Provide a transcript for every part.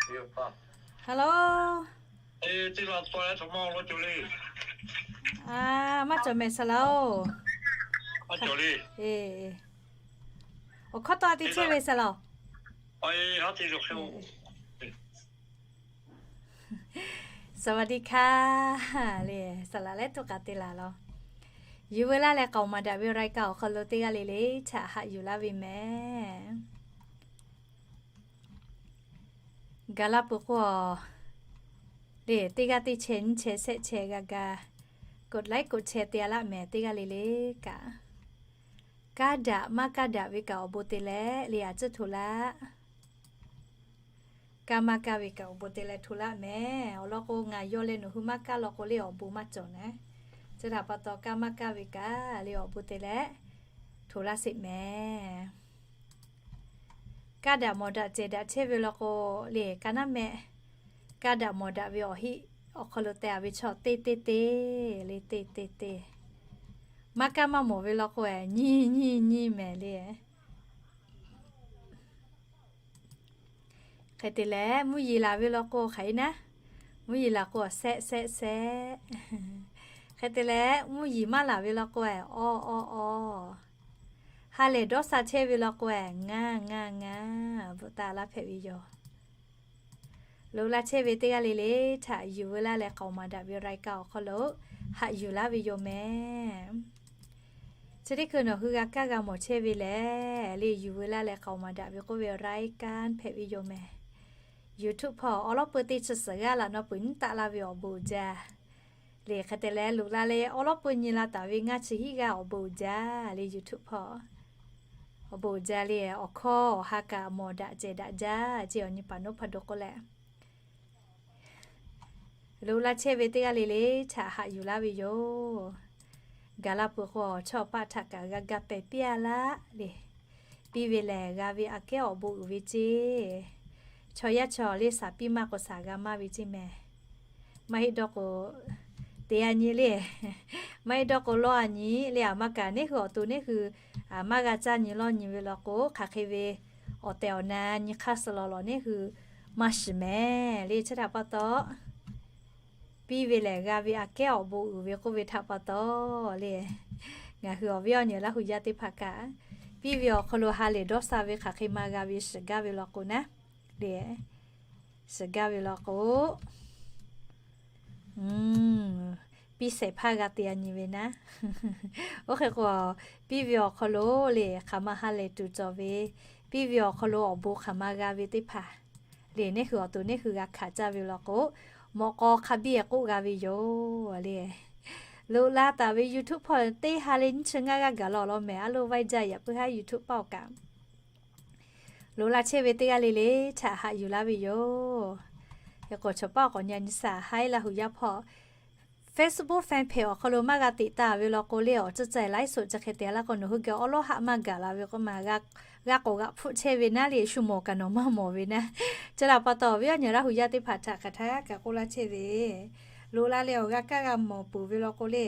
Hello. Maˇ cawˬ mehˍ saˍ laꞈ-oˬ. Awˬ hkawˇ tawˇ a te chehˇ ve saˍ laꞈ-oˬ. สวัสดีค่ะ le, saˍ laꞈ leh tuˇ k'aˍ te laˬ laˬ. Yuˬ veu laˇ leh k'aoˍ maˍ daꞈ ve รายการ awˬ hk'aw lo teˇ g'aˇ le le htaꞈ haꞈ yuˬ laˇ ve mehˍ. Gaˬ la peuˬ k'o, le teˇ g'aˇ teˇ chehˇ nyiˇ chehˇ shehˆ chehˇ g'a ga, กดไลค์ กดแชร์ te a laˇ mehˍ teˇ g'aˇ le le kaꞈ. Kaˇ daꞈ maˇ kaˇ daꞈ ve kaꞈ awˬ bon te leh le a tcuhˇ hto laˇ. Kaˇ maˇ kaˇ ve kaꞈ awˬ bon te leh hto laˇ mehˍ. Awˬ lawn k'o, ngaˬ yaw leh nawˬ hui maˇ kaˇ law k'o le awˬ bon maˇ cawˬ naˉ. Chi htaꞈ pa taw, kaˇ maˇ kaˇ ve kaꞈ le awˬ bon te leh hto laˇ sheˍ mehˍ. Kaˇ daꞈ mawˬ daꞈ cehˬ daꞈ chehˇ ve law k'o, le kaˇ naˉ mehˆ. Kaˇ daꞈ mawˬ daꞈ ve awˬ heˆ awˬ hk'aw lo te a ve chaw teˇ teˇ teˇ le teˇ teˇ teˇ. Maˇ kaˇ maˇ mawˬ ve law k'o, nyiˇ nyiˇ nyiˇ mehˍ le. Hk'e te leh, mvuhˇ yeˬ laˬ ve law k'o hk'aˬ hk'e naˉ, mvuhˇ yeˬ laˬ k'o, shehˆ shehˆ shehˆ. Hk'e te leh, mvuhˇ yeˬ maˇ laˬ ve law k'o, awˇ awˇ awˇ. Ha lehˬ dawˇ sha chehˇ ve law k'o, ngaˇ ngaˇ ngaˇ. Bvuhꞈ taˍ laˇ hpehꞈ ve yoˬ. Loꞈ la chehˇ ve teˇ g'aˇ le le htaꞈ yuˬ veu laˇ leh k'aoˍ maˍ daꞈ ve รายการ awˬ hk'aw lo haꞈ yuˬ laˇ ve yoˬ mehˍ. Chi teˇ hkui nawˬ hui g'a kaˇ g'a mawˬ chehˇ ve lehˬ, le yuˬ veu laˇ leh k'aoˍ maˍ daꞈ ve k'oˆ ve รายการ hpehꞈ ve yoˬ mehˍ. YouTube hpawˇ awˉ lawˉ peu teˇ chi suhˍ g'aˇ laꞈ naw peuˬ nyiˉ taˆ la ve awˬ bon uiˍ jaˇ. Le hk'e te leh, loꞈ la leh awˉ lawˉ peu nyi la taˍ ve ngaˇ chi hiˉ g'aˇ awˬ bon uiˍ jaˇ le YouTube hpawˇ. Awˬ bon uiˍ jaˇ le awˬ hkawˇ awˬ ha kaꞈ mawˬ daꞈ cehˬ daꞈ jaˇ ce awˬ nyi paˍ noˉ hpaˇ do k'oˆ leh. Loꞈ la chehˇ ve teˇ g'aˇ le le htaꞈ haꞈ yuˬ laˇ ve yoˬ. Gaˬ la peuˬ k'o, chaw paˆ htaꞈ kaꞈ g'a ga pehˬ piˇ a laˇ le. Piˇ ve lehˬ, g'a ve aꞈ kehˉ awˬ bon uiˍ ve ceˇ. Chaw yaˇ chaw le shaˍ piˇ maˇ k'o shaˍ g'a maˇ ve ceˇ mehˍ. Maˇ heˆ dawˇ k'o, te a nyi le. Maˇ heˆ dawˇ k'o, lawˇ a nyi le. Aˬ maˇ kaꞈ neˉ hui awˬ to neˉ hui maˇ g'a caˇ nyi lawˇ nyi ve law k'o, hk'aˬ hk'e ve awˬ tehˬ awˬ na nyi hk'aˇ suh law law neˉ hui maˇ shiˍ mehˍ le. Chi htaꞈ pa taw, piˇ ve lehˬ g'a ve aꞈ kehˉ awˬ bon uiˍ ve k'oˆ ve htaꞈ pa taw le, ngaˬ hui awˬ viˉ awˬ nyi Laˇ hu yaˇ teˇ hpaˍ kaꞈ, piˇ ve awˬ hk'aw lo ha lehˬ dawˇ sha ve hk'aˬ hk'e maˇ g'a ve shiˍ gaˇ ve law k'o naˉ le, shiˍ gaˇ ve law k'o, piˇ shehˍ hpaˇ g'a te a nyi ve naˉ. Oˇ hk'e k'o, piˇ ve awˬ hk'aw lo le hk'aˬ ma ha lehˬ tuˬ cawˬ ve, piˇ ve awˬ hk'aw lo awˬ bon hk'aˬ ma g'a ve teˇ hpaˍ le, neˉ hui awˬ to neˉ hui g'a hkanˍ caˇ ve law k'o, mawꞈ k'aw hk'a biˇ k'oˆ g'a ve yoˬ le. Loꞈ la taˍ ve YouTube hpawˇ teˇ ha leh nyiˇ chi ngaˇ g'aˇ gaˬ la awˬ lawn mehˍ. A loˍ vaiˇ jaˇ yaꞈ puiˉ haˉ YouTube paˆ awˬ kaꞈ. Loꞈ la chehˇ ve teˇ g'aˇ le le htaꞈ haꞈ yuˬ laˇ ve yoˬ. Hk'e k'o, chaw paˆ awˬ k'awꞈ nyi a nyi shaˍ haiˉ Laˇ hu yaˇ hpawˇ Facebook fan page awˬ hk'aw lo maˇ g'a teꞈ taˍ ve law k'o le, awˬ ceuˬ ceh laiˉ soꞈ chi hk'e te laˇ k'o, nawˬ hui geh awˉ lawˉ haˆ maˇ gaˬ la ve k'o ma, g'a k'awꞈ g'aꞈ hpfuhˆ chehˇ ve naˉ le, shu mawˬ kaꞈ nawˬ maˇ mawˬ ve naˉ. Chi htaꞈ pa taw, awˬ viˉ awˬ nyi Laˇ hu yaˇ teˇ hpaˍ htaꞈ hk'aˬ htaˇ kaꞈ k'oˆ laˇ chehˇ ve, loꞈ la leh awˬ g'a kaˇ g'a mawˬ peuˬ ve law k'o le,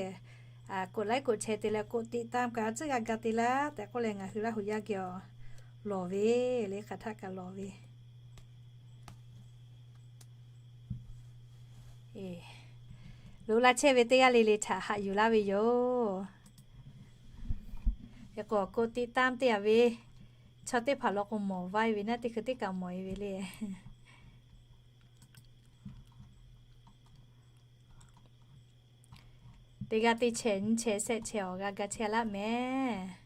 กดไลค์ กดแชร์ te leh กดติดตาม kaꞈ a tcuhˉ g'a ga te laˇ tehꞈ k'oˆ leh, ngaˬ hui Laˇ hu yaˇ geh awˬ lawˬ ve le, hk'aˬ htaˇ kaꞈ lawˬ ve. Loꞈ la chehˇ ve teˇ g'aˇ le le htaꞈ haꞈ yuˬ laˇ ve yoˬ. Hk'e k'o, กดติดตาม te a ve chaw teˇ hpaˍ law k'o mawˬ vaiˇ ve naˉ, teˇ hkui teˇ kaꞈ mawˬ e ve le. Teˇ g'aˇ teˇ chehˇ nyiˇ chehˇ shehˆ chehˇ awˬ g'a ga chehˇ laˇ mehˍ.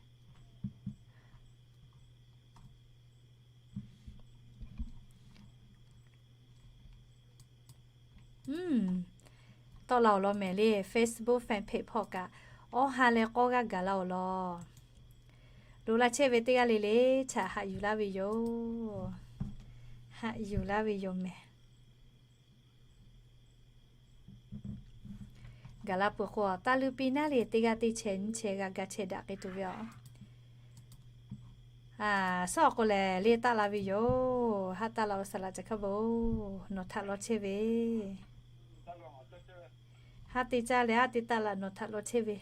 Tawˆ la awˬ lawn mehˍ le, Facebook fan page hpawˇ kaꞈ awˉ ha leh k'awˇ g'aˇ gaˬ la awˬ lawn. Loꞈ la chehˇ ve teˇ g'aˇ le le htaꞈ haꞈ yuˬ laˇ ve yoˬ. Haꞈ yuˬ laˇ ve yoˬ mehˍ. Gaˬ la peuˬ k'o, taˇ luˇ piˇ naˉ le, teˇ g'aˇ teˇ chehˇ nyiˇ chehˇ g'a ga chehˇ daꞈ k'ai tuˬ ve aˬ. Suhˉ awˬ k'o lehˬ, le taˆ la ve yoˬ. Haˉ taˆ la-o, saˍ laꞈ ca hkaˇ bon, nawˬ htaꞈ law chehˇ ve. Haˉ te caˇ leh haˉ te taˆ la, nawˬ htaꞈ law chehˇ ve.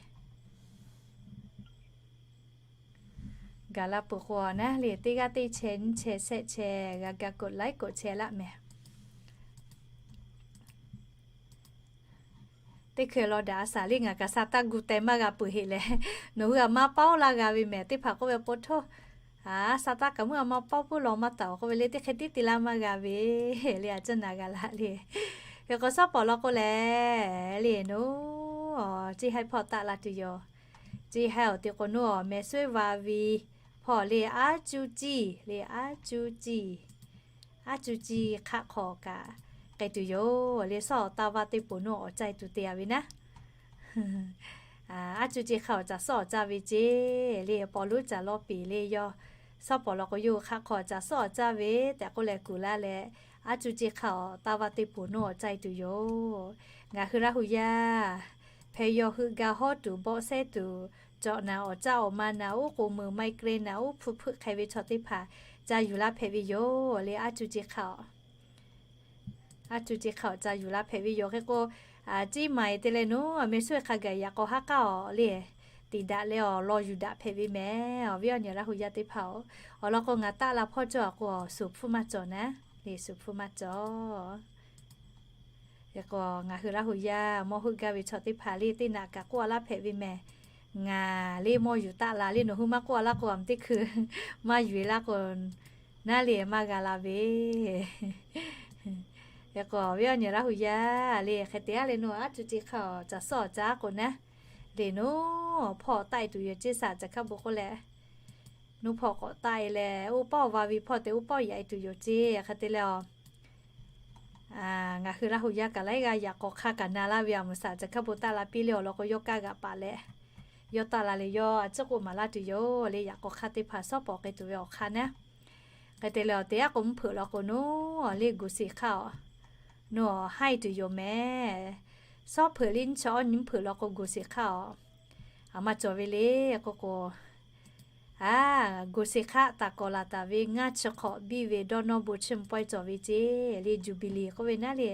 Gaˬ la peuˬ k'o naˉ le, teˇ g'aˇ teˇ chehˇ nyiˇ chehˇ shehˆ chehˇ g'a ga กดไลค์ กดแชร์ laˇ mehˍ. Teˇ hkui law daꞈ a shaˍ le, ngaˬ kaꞈ sa taˇ gu teh maˇ g'a peuˬ heˆ leh, nawˬ hui a maˇ paoˉ laˇ g'a ve mehˍ teˇ hpaˍ k'oˆ ve pa taw, a, sa taˇ kaꞈ meuˇ a maˇ paoˉ puiˉ law maˇ taˍ k'oˆ ve le, teˇ hk'e tiˉ te laˇ maˇ g'a ve le, a ciˉ na g'a la le. Hk'e k'o shawˉ pawˍ law k'o leh, le nawˬ, a, ceˇ haiˇ hpawˇ taˆ la tuˬ yoˬ. Ceˇ haiˇ awˬ te k'o nawˬ awˬ meh suhˉ va ve hpawˇ le, aˉ cuˇ ciˇ le, aˉ cuˇ ciˇ, aˉ cuˇ ciˇ hk'aˆ hk'aw kaꞈ k'ai tuˬ yoˬ le. Shawˉ awˬ taˇ vaˇ teˇ poˍ nawˬ awˬ caiˇ tuˬ te a ve naˉ. Aˉ cuˇ ciˇ hk'aˆ awˬ caˬ suhˉ awˬ caˇ ve ceˇ le, paw luˉ caˬ lawˇ peˍ le yawˇ. Shawˉ pawˍ law k'o yawˇ hk'aˆ hk'aw caˬ suhˉ awˬ caˇ ve tehꞈ k'oˆ leh kuˬ laˇ leh, aˉ cuˇ ciˇ hk'aˆ awˬ taˇ vaˇ teˇ poˍ nawˬ awˬ caiˇ tuˬ yoˬ. Ngaˬ hui Laˇ hu yaˇ hpeh yaw heuˆ gaˇ hawˉ tuˬ bawˆ sehˉ tuˬ, cawꞈ naˍ awˬ caˇ awˬ ma naˍ, oˉ k'oˍ meuˍ migraine naˍ, oˉ hpu hpeuˆ hk'e ve chaw teˇ hpaˍ ca yuˬ laˇ hpehꞈ ve yoˬ le, aˉ cuˇ ciˇ hk'aˆ awˬ. Aˉ cuˇ ciˇ hk'aˆ awˬ ca yuˬ laˇ hpehꞈ ve yoˬ. Hk'e k'o, a, ceˇ maˍ e te leh nawˬ a meh suhˉ hk'a gaˬ yaꞈ k'aw haˉ k'aˉ awˬ le, tiꞈ daꞈ leh awˬ lawn yuˬ daꞈ hpehꞈ ve mehˍ. Awˬ viˉ awˬ nyi Laˇ hu yaˇ teˇ hpaˍ-oˬ, awˬ lawn k'o ngaˬ taˆ la hpawˇ cawˇ a k'o, suˍ hpfuhˇ maˇ cawˬ naˉ le, suˍ hpfuhˇ maˇ cawˬ. Hk'e k'o ngaˬ hui Laˇ hu yaˇ mawˇ heuˆ gaˇ ve chaw teˇ hpaˍ le, teˇ naꞈ kaꞈ k'oˆ a laˇ hpehꞈ ve mehˍ. Ngaˬ le mawˇ yuˬ taˆ la le, nawˬ hui maˇ k'oˆ a laˇ k'o, a meh teˇ hkui maˇ yuˬ e laˇ k'o, naˉ le maˇ g'a la ve. Hk'e k'o awˬ viˉ awˬ nyi Laˇ hu yaˇ le, hk'e te a leh nawˬ aˉ cuˇ ciˇ hk'aˆ awˬ caˬ suhˉ awˬ caˇ k'o naˉ, le nawˬ hpawˇ taˆ e tuˬ yoˬ ceˇ, saˍ caˬ hkaˇ bon k'oˆ leh, nawˬ hpawˇ k'awꞈ taˆ e leh, oˇ pawˆ va ve hpawˇ te oˇ pawˆ yaꞈ e tuˬ yoˬ ceˇ. Hk'e te leh a, ngaˬ hui Laˇ hu yaˇ kaꞈ laiˉ g'aˇ yaꞈ k'aw hk'aˇ kaꞈ na laˇ ve, a meuˍ saˍ caˬ hkaˇ bon taˆ la piˇ le, awˬ lawn k'o yawˇ kaˇ g'aꞈ paˍ leh, yawˇ taˆ la leh yawˇ a ciˉ k'oˆ maˍ laˇ tuˬ yoˬ le, yaꞈ k'aw hk'aˇ teˇ hpaˍ shawˉ pawˍ k'ai tuˬ ve awˬ hk'aˇ naˉ. Hk'e te leh awˬ te aˉ k'o mvuhˇ hpeuꞈ law k'o nawˬ le goˬ seˍ hk'aˆ awˬ, nawˬ haiˇ tuˬ yoˬ mehˍ. Shawˉ hpeuꞈ le nyiˇ chi awˇ nyi mvuhˇ hpeuꞈ law k'o goˬ seˍ hk'aˆ awˬ, a maˇ cawˬ ve le k'oˆ k'o, a, goˬ seˍ hk'aˆ taˍ kawˍ laˬ taˍ ve ngaˇ chi hk'awꞈ biˇ ve dawˇ nawˇ bon chiˇ mvuh pawehˇ cawˬ ve ceˇ le, jubilee k'oˆ ve naˉ le.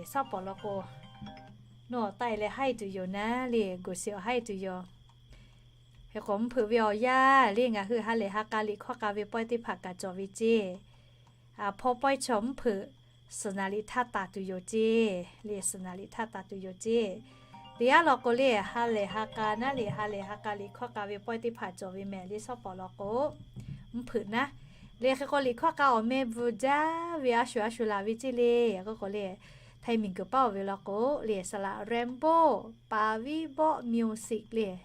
Shawˉ pawˍ law k'o, nawˬ taˆ e leh haiˇ tuˬ yoˬ naˉ le, goˬ seˍ awˬ haiˇ tuˬ yoˬ. Hk'e k'o mvuhˇ hpeuꞈ ve awˬ yanˇ le ngaˬ hui ha lehˬ ha k'a liꞈ hkawˇ k'a ve pawehˇ teˇ hpaˍ kaꞈ cawˬ ve ceˇ. A, hpawˇ pawehˇ chaw mvuhˇ hpeuꞈ suhˍ naˍ liꞈ htaˇ taˍ tuˬ yoˬ ceˇ le, suhˍ naˍ liꞈ htaˇ taˍ tuˬ yoˬ ceˇ. Teˇ yanˇ law k'o le ha lehˬ ha k'a naˉ le, ha lehˬ ha k'a liꞈ hkawˇ k'a ve pawehˇ teˇ hpaˍ cawˬ ve mehˍ le, shawˉ pawˍ law k'o mvuhˇ hpeuꞈ naˉ. Le hk'e k'o liꞈ hkawˇ k'a awˬ meh bvuhꞈ jaˇ ve a shuˍ a shuˍ laˬ ve ceˇ le, k'oˆ k'o le, Htaiˇ miˬ guiˬ paˉ oˬ ve law k'o le, saˍ laꞈ Rainbow Paˍ viˉ bawˆ music le,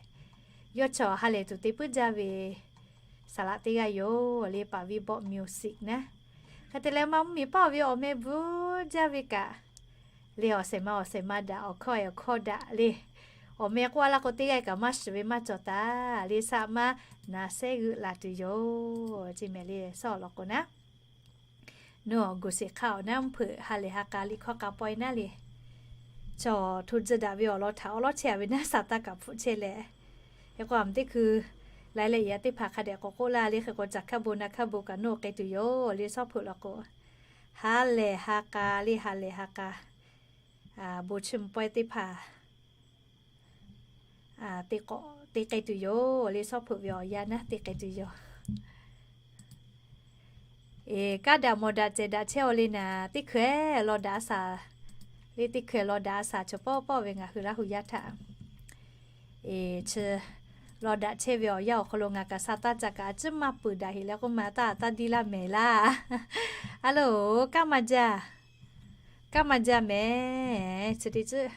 yawˇ chaw ha lehˬ tuˬ te puiˉ jaˇ ve saˍ laꞈ teˇ g'aˇ yoˬ le, Paˍ viˉ bawˆ music naˉ. Hk'e te leh maˇ mvuhˇ miˬ paˉ oˬ ve awˬ meh bvuhꞈ jaˇ ve kaꞈ le, awˬ shehˍ ma awˬ shehˍ ma daꞈ, awˬ hkawˇ awˬ hkawˇ daꞈ le, awˬ meh k'oˆ a laˇ k'o teˇ g'aˇ kaꞈ maˇ shiˍ ve maˇ cawˬ taˍ le, saꞈ maˇ na sehˉ g'euˆ la tuˬ yoˬ ceˇ mehˍ le, shawˉ law k'o naˉ. Nawˬ goˬ seˍ hk'aˆ awˬ naˉ mvuhˇ hpeuꞈ ha lehˬ ha k'a liꞈ hkawˇ k'a pawehˇ naˉ le, chaw hto tcuh daꞈ ve awˬ lawn htaꞈ awˉ lawˉ chehˇ a ve naˉ, saˍ taˇ kaꞈ hpfuhˆ chehˇ leh, hk'e k'o a meh teˇ hkui laiˉ leh yaꞈ teˇ hpaˍ hk'a dehꞈ k'awꞈ k'oˆ laˇ le, hk'e k'o caˬ hkaˇ bon na hkaˇ bon kaꞈ nawˬ k'ai tuˬ yoˬ le, shawˉ hpeuꞈ law k'o ha lehˬ ha k'a le, ha lehˬ ha k'a bon chiˇ mvuh pawehˇ teˇ hpaˍ te k'awꞈ te k'ai tuˬ yoˬ le, shawˉ hpeuꞈ ve awˬ yanˇ naˉ te k'ai tuˬ yoˬ. Eˬ, kaˇ daꞈ mawˬ daꞈ cehˬ daꞈ chehˇ aw le naˍ, teˇ hkui law daꞈ a shaˍ le, teˇ hkui law daꞈ a shaˍ chaw pawˆ pawˆ ve ngaˬ hui Laˇ hu yaˇ htaꞈ, eˬ, chi law daꞈ chehˇ ve awˬ yanˇ awˬ hk'aw lo ngaˬ kaꞈ sa taˇ ca kaꞈ a ciˉ maˇ peuˬ daꞈ heꞈ leh k'oˆ ma taˇ taˇ diˇ laˇ mehˍ laˇ. Aˉ loˬ, kaˇ maˇ jaˇ, kaˇ maˇ jaˇ mehˍ. Chi teˇ ciˉ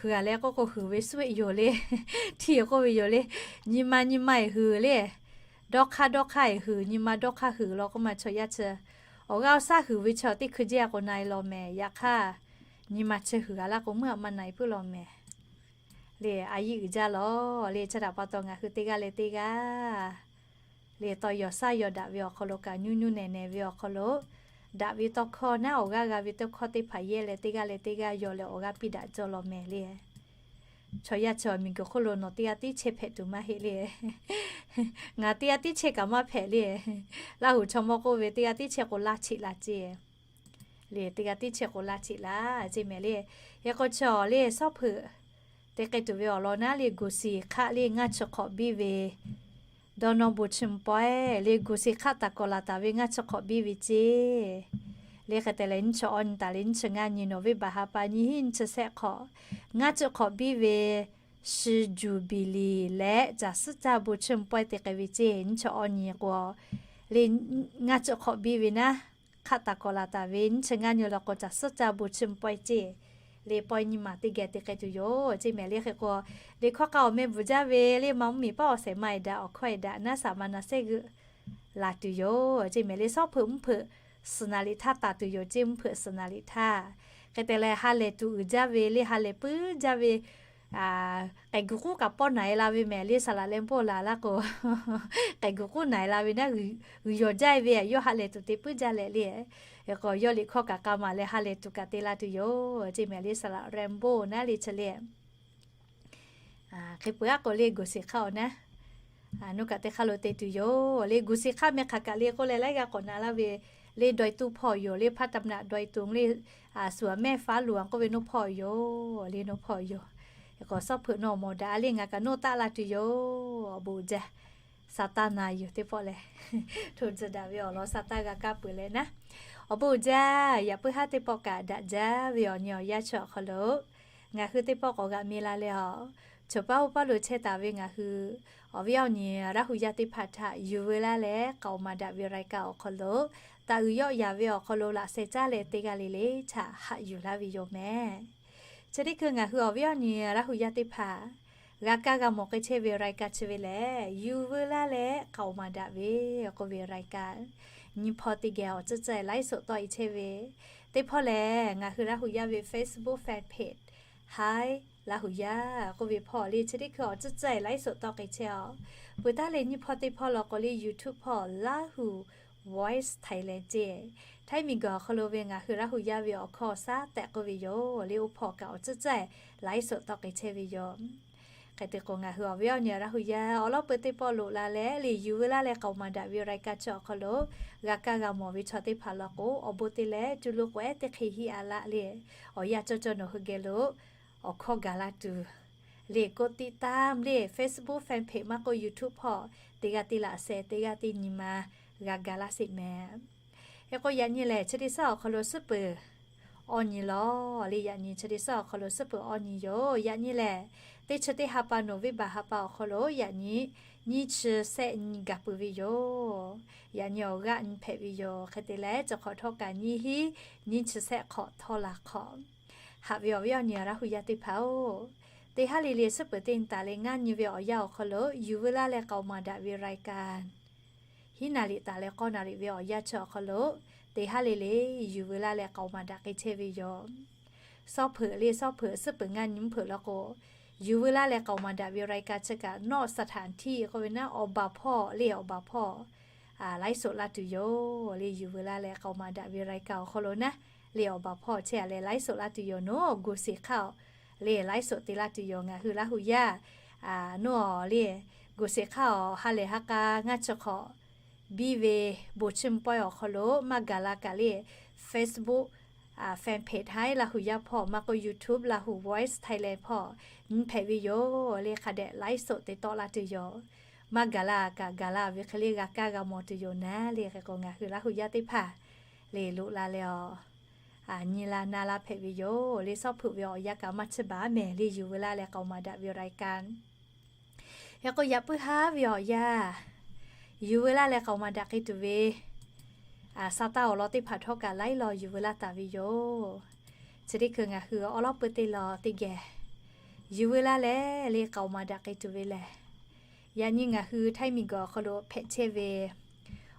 huiˍ a leh k'oˆ k'o huiˍ ve suhˉ e yoˬ le, htiˇ k'oˆ ve yoˬ le, nyi ma nyi ma eˬ huiˍ le, dawˇ hk'aˇ dawˇ hk'aˇ eˬ huiˍ, nyi ma dawˇ hk'aˇ huiˍ law k'oˆ ma chaw yaˇ chi awˬ g'aˇ awˬ shaˉ huiˍ ve chaw teˇ hkui jeˇ a k'o na e law mehˍ. Yaꞈ hk'aˇ nyi ma chi huiˍ a laˇ k'o meuˇ a maˇ na e puiˉ law mehˍ. Le a yiˇ uiˍ jaˇ lawˬ le, chi htaꞈ pa taw ngaˬ hui teˇ g'aˇ leh teˇ g'aˇ le tawˇ yaw shaˉ yaw daꞈ ve awˬ hk'aw lo kaꞈ, nyuˇ nyuˇ nehˬ nehˬ ve awˬ hk'aw lo daꞈ ve tawˇ hkawˇ naˉ, awˬ g'aˇ g'a ve tawˇ hkawˇ teˇ hpaˍ yehˇ leh teˇ g'aˇ leh teˇ g'aˇ yaw leh awˬ g'aˇ piˇ daꞈ jaw law mehˍ le. Chaw yaˇ chi awˬ miˬ guiˬ hk'oˆ lo nawˬ teˇ g'aˇ tiˉ chehˇ hpehꞈ tuˬ maˇ heˆ le. Ngaˬ teˇ g'aˇ tiˉ chehˇ kaꞈ maˇ hpehꞈ le. Laˇ huˍ chaw mawˇ k'oˆ ve teˇ g'aˇ tiˉ chehˇ k'o laˇ cheꞈ la ceˇ le, teˇ g'aˇ tiˉ chehˇ k'o laˇ cheꞈ la ceˇ mehˍ le. Hk'e k'o chi awˬ le shawˉ hpeuꞈ te k'ai tuˬ ve awˬ lawn naˉ le, goˬ seˍ hk'aˆ le ngaˇ chi hk'awꞈ biˇ ve dawˇ nawˇ bon chiˇ mvuh pawehˇ le, goˬ seˍ hk'aˆ taˍ kawˍ laˬ taˍ ve ngaˇ chi hk'awꞈ biˇ ve ceˇ Le hk'e te leh nyiˇ chi awˇ nyi taˍ le nyiˇ chi ngaˇ nyi November ha pa nyiˇ hinˉ nyiˇ chi sehˆ hk'awꞈ, ngaˇ chi hk'awꞈ biˇ ve shi jubilee leh caˬ suhˉ caˇ bon chiˇ mvuh pawehˇ te k'ai ve ceˇ. Nyiˇ chi awˇ nyi k'o, le ngaˇ chi hk'awꞈ biˇ ve naˉ, hk'aˆ taˍ kawꞈ laˬ taˍ ve nyiˇ chi ngaˇ nyi law k'o caˬ suhˉ caˇ bon chiˇ mvuh pawehˇ ceˇ. Le pawehˇ nyi maˬ teˇ geh te k'ai tuˬ yoˬ ceˇ mehˍ. Le hk'e k'o, le hkawˇ k'a awˬ meh bvuhˬ jaˇ ve le ma mvuhˇmiˬ paˉ awˬ shehˍ ma eˍ daꞈ awˬ hkawˇ eˍ daꞈ naˉ saˍ ma na sehˉ g'euˆ laˬ tuˬ yoˬ ceˇ mehˍ. Le sawˉ hpeuꞈ mvuhˇ hpeuꞈ suhˍ naˍ liꞈ htaˇ taˍ tuˬ yoˬ ceˇ, mvuhˇ hpeuꞈ suhˍ naˍ liꞈ htaˇ. Hk'e te leh ha lehˬ tuˬ uiˍ jaˇ ve le ha lehˬ puiˉ jaˇ ve k'ehˬ guiˬ k'uˉ kaꞈ pawˆ naˍ e la ve mehˍ. Le saˍ laꞈ leh bon laˬ laˇ k'o, k'ehˬ guiˬ k'uˉ naˍ e la ve naˉ, g'uiˬ yawˬ jaˇ e ve yawˇ ha lehˬ tuˬ te puiˉ jaˇ leh le. K'o yawˇ liꞈ hkawˇ kaꞈ k'a maˬ leh ha lehˬ tuˬ kaꞈ te la tuˬ yoˬ ceˇ mehˍ. Le saˍ laꞈ leh bon naˉ le chi le hk'e peuˬ aˉ k'o le guˬ siˍ hk'aˇ awˬ naˉ, nawˬ kaꞈ teˇ hk'aˇ lo te tuˬ yoˬ. Le guˬ siˍ hk'aˇ meh hk'aˬ kaꞈ le k'oˆ leh laiˉ g'aˇ k'awꞈ na laˇ ve, le dawˇ e tuˇ hpawˇ yoˬ. Le hpaˇ taˍ naꞈ dawˇ e tuˬ le, suhˍ mehˆ faˉ loˬ a k'oˆ ve noˇ hpawˇ yoˬ. Le noˇ hpawˇ yoˬ. K'o sawˉ hpeuꞈ nawˬ mawˬ daꞈ le ngaˬ kaꞈ noˇ taˆ la tuˬ yoˬ. Awˬ bon uiˍ jaˇ. Saˍtanˍ na yuˬ teˇ pawˆ lehˬ, hto tcuh daꞈ ve awˬ lawn Saˍtanˍ g'a kaˇ peuˬ leh naˉ, awˬ bon uiˍ jaˇ. Yaꞈ puiˉ haˉ teˇ pawˆ kaꞈ daꞈ jaˇ ve awˬ nyi awˬ yanˇ chi awˬ hk'aw lo ngaˬ hui teˇ pawˆ k'awꞈ g'a mi la leh a, chaw paˉ oˇ paˉ lo chehˇ taˍ ve ngaˬ hui awˬ viˉ awˬ nyi Laˇ hu yaˇ teˇ hpaˍ htaꞈ yuˬ veu laˇ leh k'aoˍ maˍ daꞈ ve รายการ awˬ hk'aw lo, taˍ uiˍ yawˆ yaˍ ve awˬ hk'aw lo laꞈ sheh caˉ leh teˇ g'aˇ le le htaꞈ haꞈ yuˬ laˇ ve yoˬ mehˍ. Chi teˇ hkui ngaˬ hui awˬ viˉ awˬ nyi Laˇ hu yaˇ teˇ hpaˍ g'a kaˇ g'a mawˬ k'ai chehˇ ve รายการ chi ve lehˬ, yuˬ veu laˇ leh k'aoˍ maˍ daꞈ ve k'oˆ ve รายการ nyi hpawˇ teˇ geh awˬ tcuhˉ tcuhˉ ไลฟ์สด tawˆ e chehˇ ve teˇ hpawˇ lehˬ, ngaˬ hui Laˇ hu yaˇ ve Facebook fan page Hi Laˇ hu yaˇ k'oˆ ve hpawˇ le chi teˇ hkui awˬ tcuhˉ tcuhˉ ไลฟ์สด tawˆ k'ai chehˇ a. Peuˬ taˉ leh nyiˇ hpawˇ teˇ hpawˇ law k'o le YouTube hpawˇ Laˇ hu Voice Thailand ceˇ, htaiˇ miˬ guiˬ awˬ hk'aw lo ve ngaˬ hui Laˇ hu yaˇ ve awˬ hkawˇ awˬ shaˉ tehꞈ k'oˆ ve yoˬ. Le oˇ hpawˇ kaꞈ awˬ tcuhˉ tcuhˉ ไลฟ์สด tawˆ k'ai chehˇ ve yoˬ. Hk'e te k'o ngaˬ hui awˬ viˉ awˬ nyi Laˇ hu yaˇ awˬ lawˉ peu teˇ pawˆ loꞈ la leh le yuˬ veu laˇ leh k'aoˍ maˍ daꞈ ve รายการ chi awˬ hk'aw lo g'a kaˇ g'a mawˬ ve chaw teˇ hpaˍ law k'o, awˬ bon te leh cuˇ lo k'awehˉ teˇ hk'e hiˆ a laˇ le, awˬ yanˇ cawˇ cawˇ nawˬ hui geh lo awˬ hkawˇ gaˬ la tuˬ le กดติดตาม le Facebook fan page maˇ k'oˆ YouTube hpawˇ teˇ g'aˇ teˇ laꞈ sheh teˇ g'aˇ teˇ nyi ma g'a ga laˇ sheˍ mehˍ. Hk'e k'o yaꞈ nyi lehˬ chi teˇ shaˉ awˬ hk'aw lo suhˉ peuˬ awˇ nyi law le. Yaꞈ nyi chi teˇ shaˉ awˬ hk'aw lo suhˉ peuˬ awˇ nyi yoˬ. Yaꞈ nyi lehˬ, teˇ chi teˇ ha pa November ha pa awˬ hk'aw lo yaꞈ nyi nyiˇ chi shehˆ nyi gaˬ peuˬ ve yoˬ. Yaꞈ nyi awˬ g'aˆ nyi hpehꞈ ve yoˬ. Hk'e te leh chi hk'awꞈ htawˇ kaꞈ nyiˇ hinˉ nyiˇ chi shehˆ hk'awꞈ htawˇ la hk'awꞈ. Haꞈ ve awˬ viˉ awˬ nyi Laˇ hu yaˇ teˇ hpaˍ-oˬ, teˇ haˉ le le suhˉ peuˬ teˇ nyi taˍ leh ngaˇ nyi ve awˬ yanˇ awˬ hk'aw lo yuˬ veu laˇ leh k'aoˍ maˍ daꞈ ve รายการ hiˉ naˍ riˍ taˍ leh k'awˇ naˍ riˍ ve awˬ yanˇ chi awˬ hk'aw lo teˇ haˉ le le yuˬ veu laˇ leh k'aoˍ maˍ daꞈ k'ai chehˇ ve yoˬ. Sawˉ hpeuꞈ le sawˉ hpeuꞈ suhˉ peuˬ ngaˇ nyi mvuhˇ hpeuꞈ law k'o, yuˬ veu laˇ leh k'aoˍ maˍ daꞈ ve รายการ chi kaꞈ นอกสถานที่ k'oˆ ve naˉ awˬ baˬ hpawˇ le awˬ baˬ hpawˇ ไลฟ์สด laˇ tuˬ yoˬ. Le yuˬ veu laˇ leh k'aoˍ maˍ daꞈ ve รายการ awˬ hk'aw lo naˉ le awˬ baˬ hpawˇ chehˇ a leh ไลฟ์สด laˇ tuˬ yoˬ. Nawˬ gu siˍ hk'aˇ le ไลฟ์สด te laˇ tuˬ yoˬ. Ngaˬ hui Laˇ hu yaˇ nawˬ le gu siˍ hk'aˇ awˬ ha lehˬ ha k'a ngaˇ chi hk'awꞈ biˇ ve bon chiˇ mvuh pawehˇ awˬ hk'aw lo maˇ gaˬ la kaꞈ le Facebook fan page Hi Laˇ hu yaˇ hpawˇ maˇ k'oˆ YouTube Laˇ hu Voice Thailand hpawˇ nyi hpehꞈ ve yoˬ. Le hk'a dehꞈ ไลฟ์สด te tawˆ laˇ tuˬ yoˬ. Maˇ gaˬ la kaꞈ gaˬ la ve hk'e le g'a kaˇ g'a mawˬ tuˬ yoˬ naˉ le. Hk'e k'o ngaˬ hui Laˇ hu yaˇ teˇ hpaˍ le loꞈ la leh a nyi la na la hpehꞈ ve yoˬ. Le sawˉ hpeuꞈ ve awˬ yanˇ kaꞈ maˇ chiˇ baˬ mehˍ le yuˬ veu laˇ leh k'aoˍ maˍ daꞈ ve รายการ Hk'e k'o yaꞈ puiˉ haˉ ve awˬ yanˇ yuˬ veu laˇ leh k'aoˍ maˍ daꞈ k'ai tuˬ ve sa taˇ awˬ lawn teˇ hpaˍ htawˇ kaꞈ laiˉ law yuˬ veu laˇ taˍ ve yoˬ. Chi teˇ hkui ngaˬ hui awˉ lawˉ peu teˇ law teˇ geh yuˬ veu laˇ leh le k'aoˍ maˍ daꞈ k'ai tuˬ ve lehˬ, yaꞈ nyi ngaˬ hui htaiˇ miˬ guiˬ awˬ hk'aw lo hpehꞈ chehˇ ve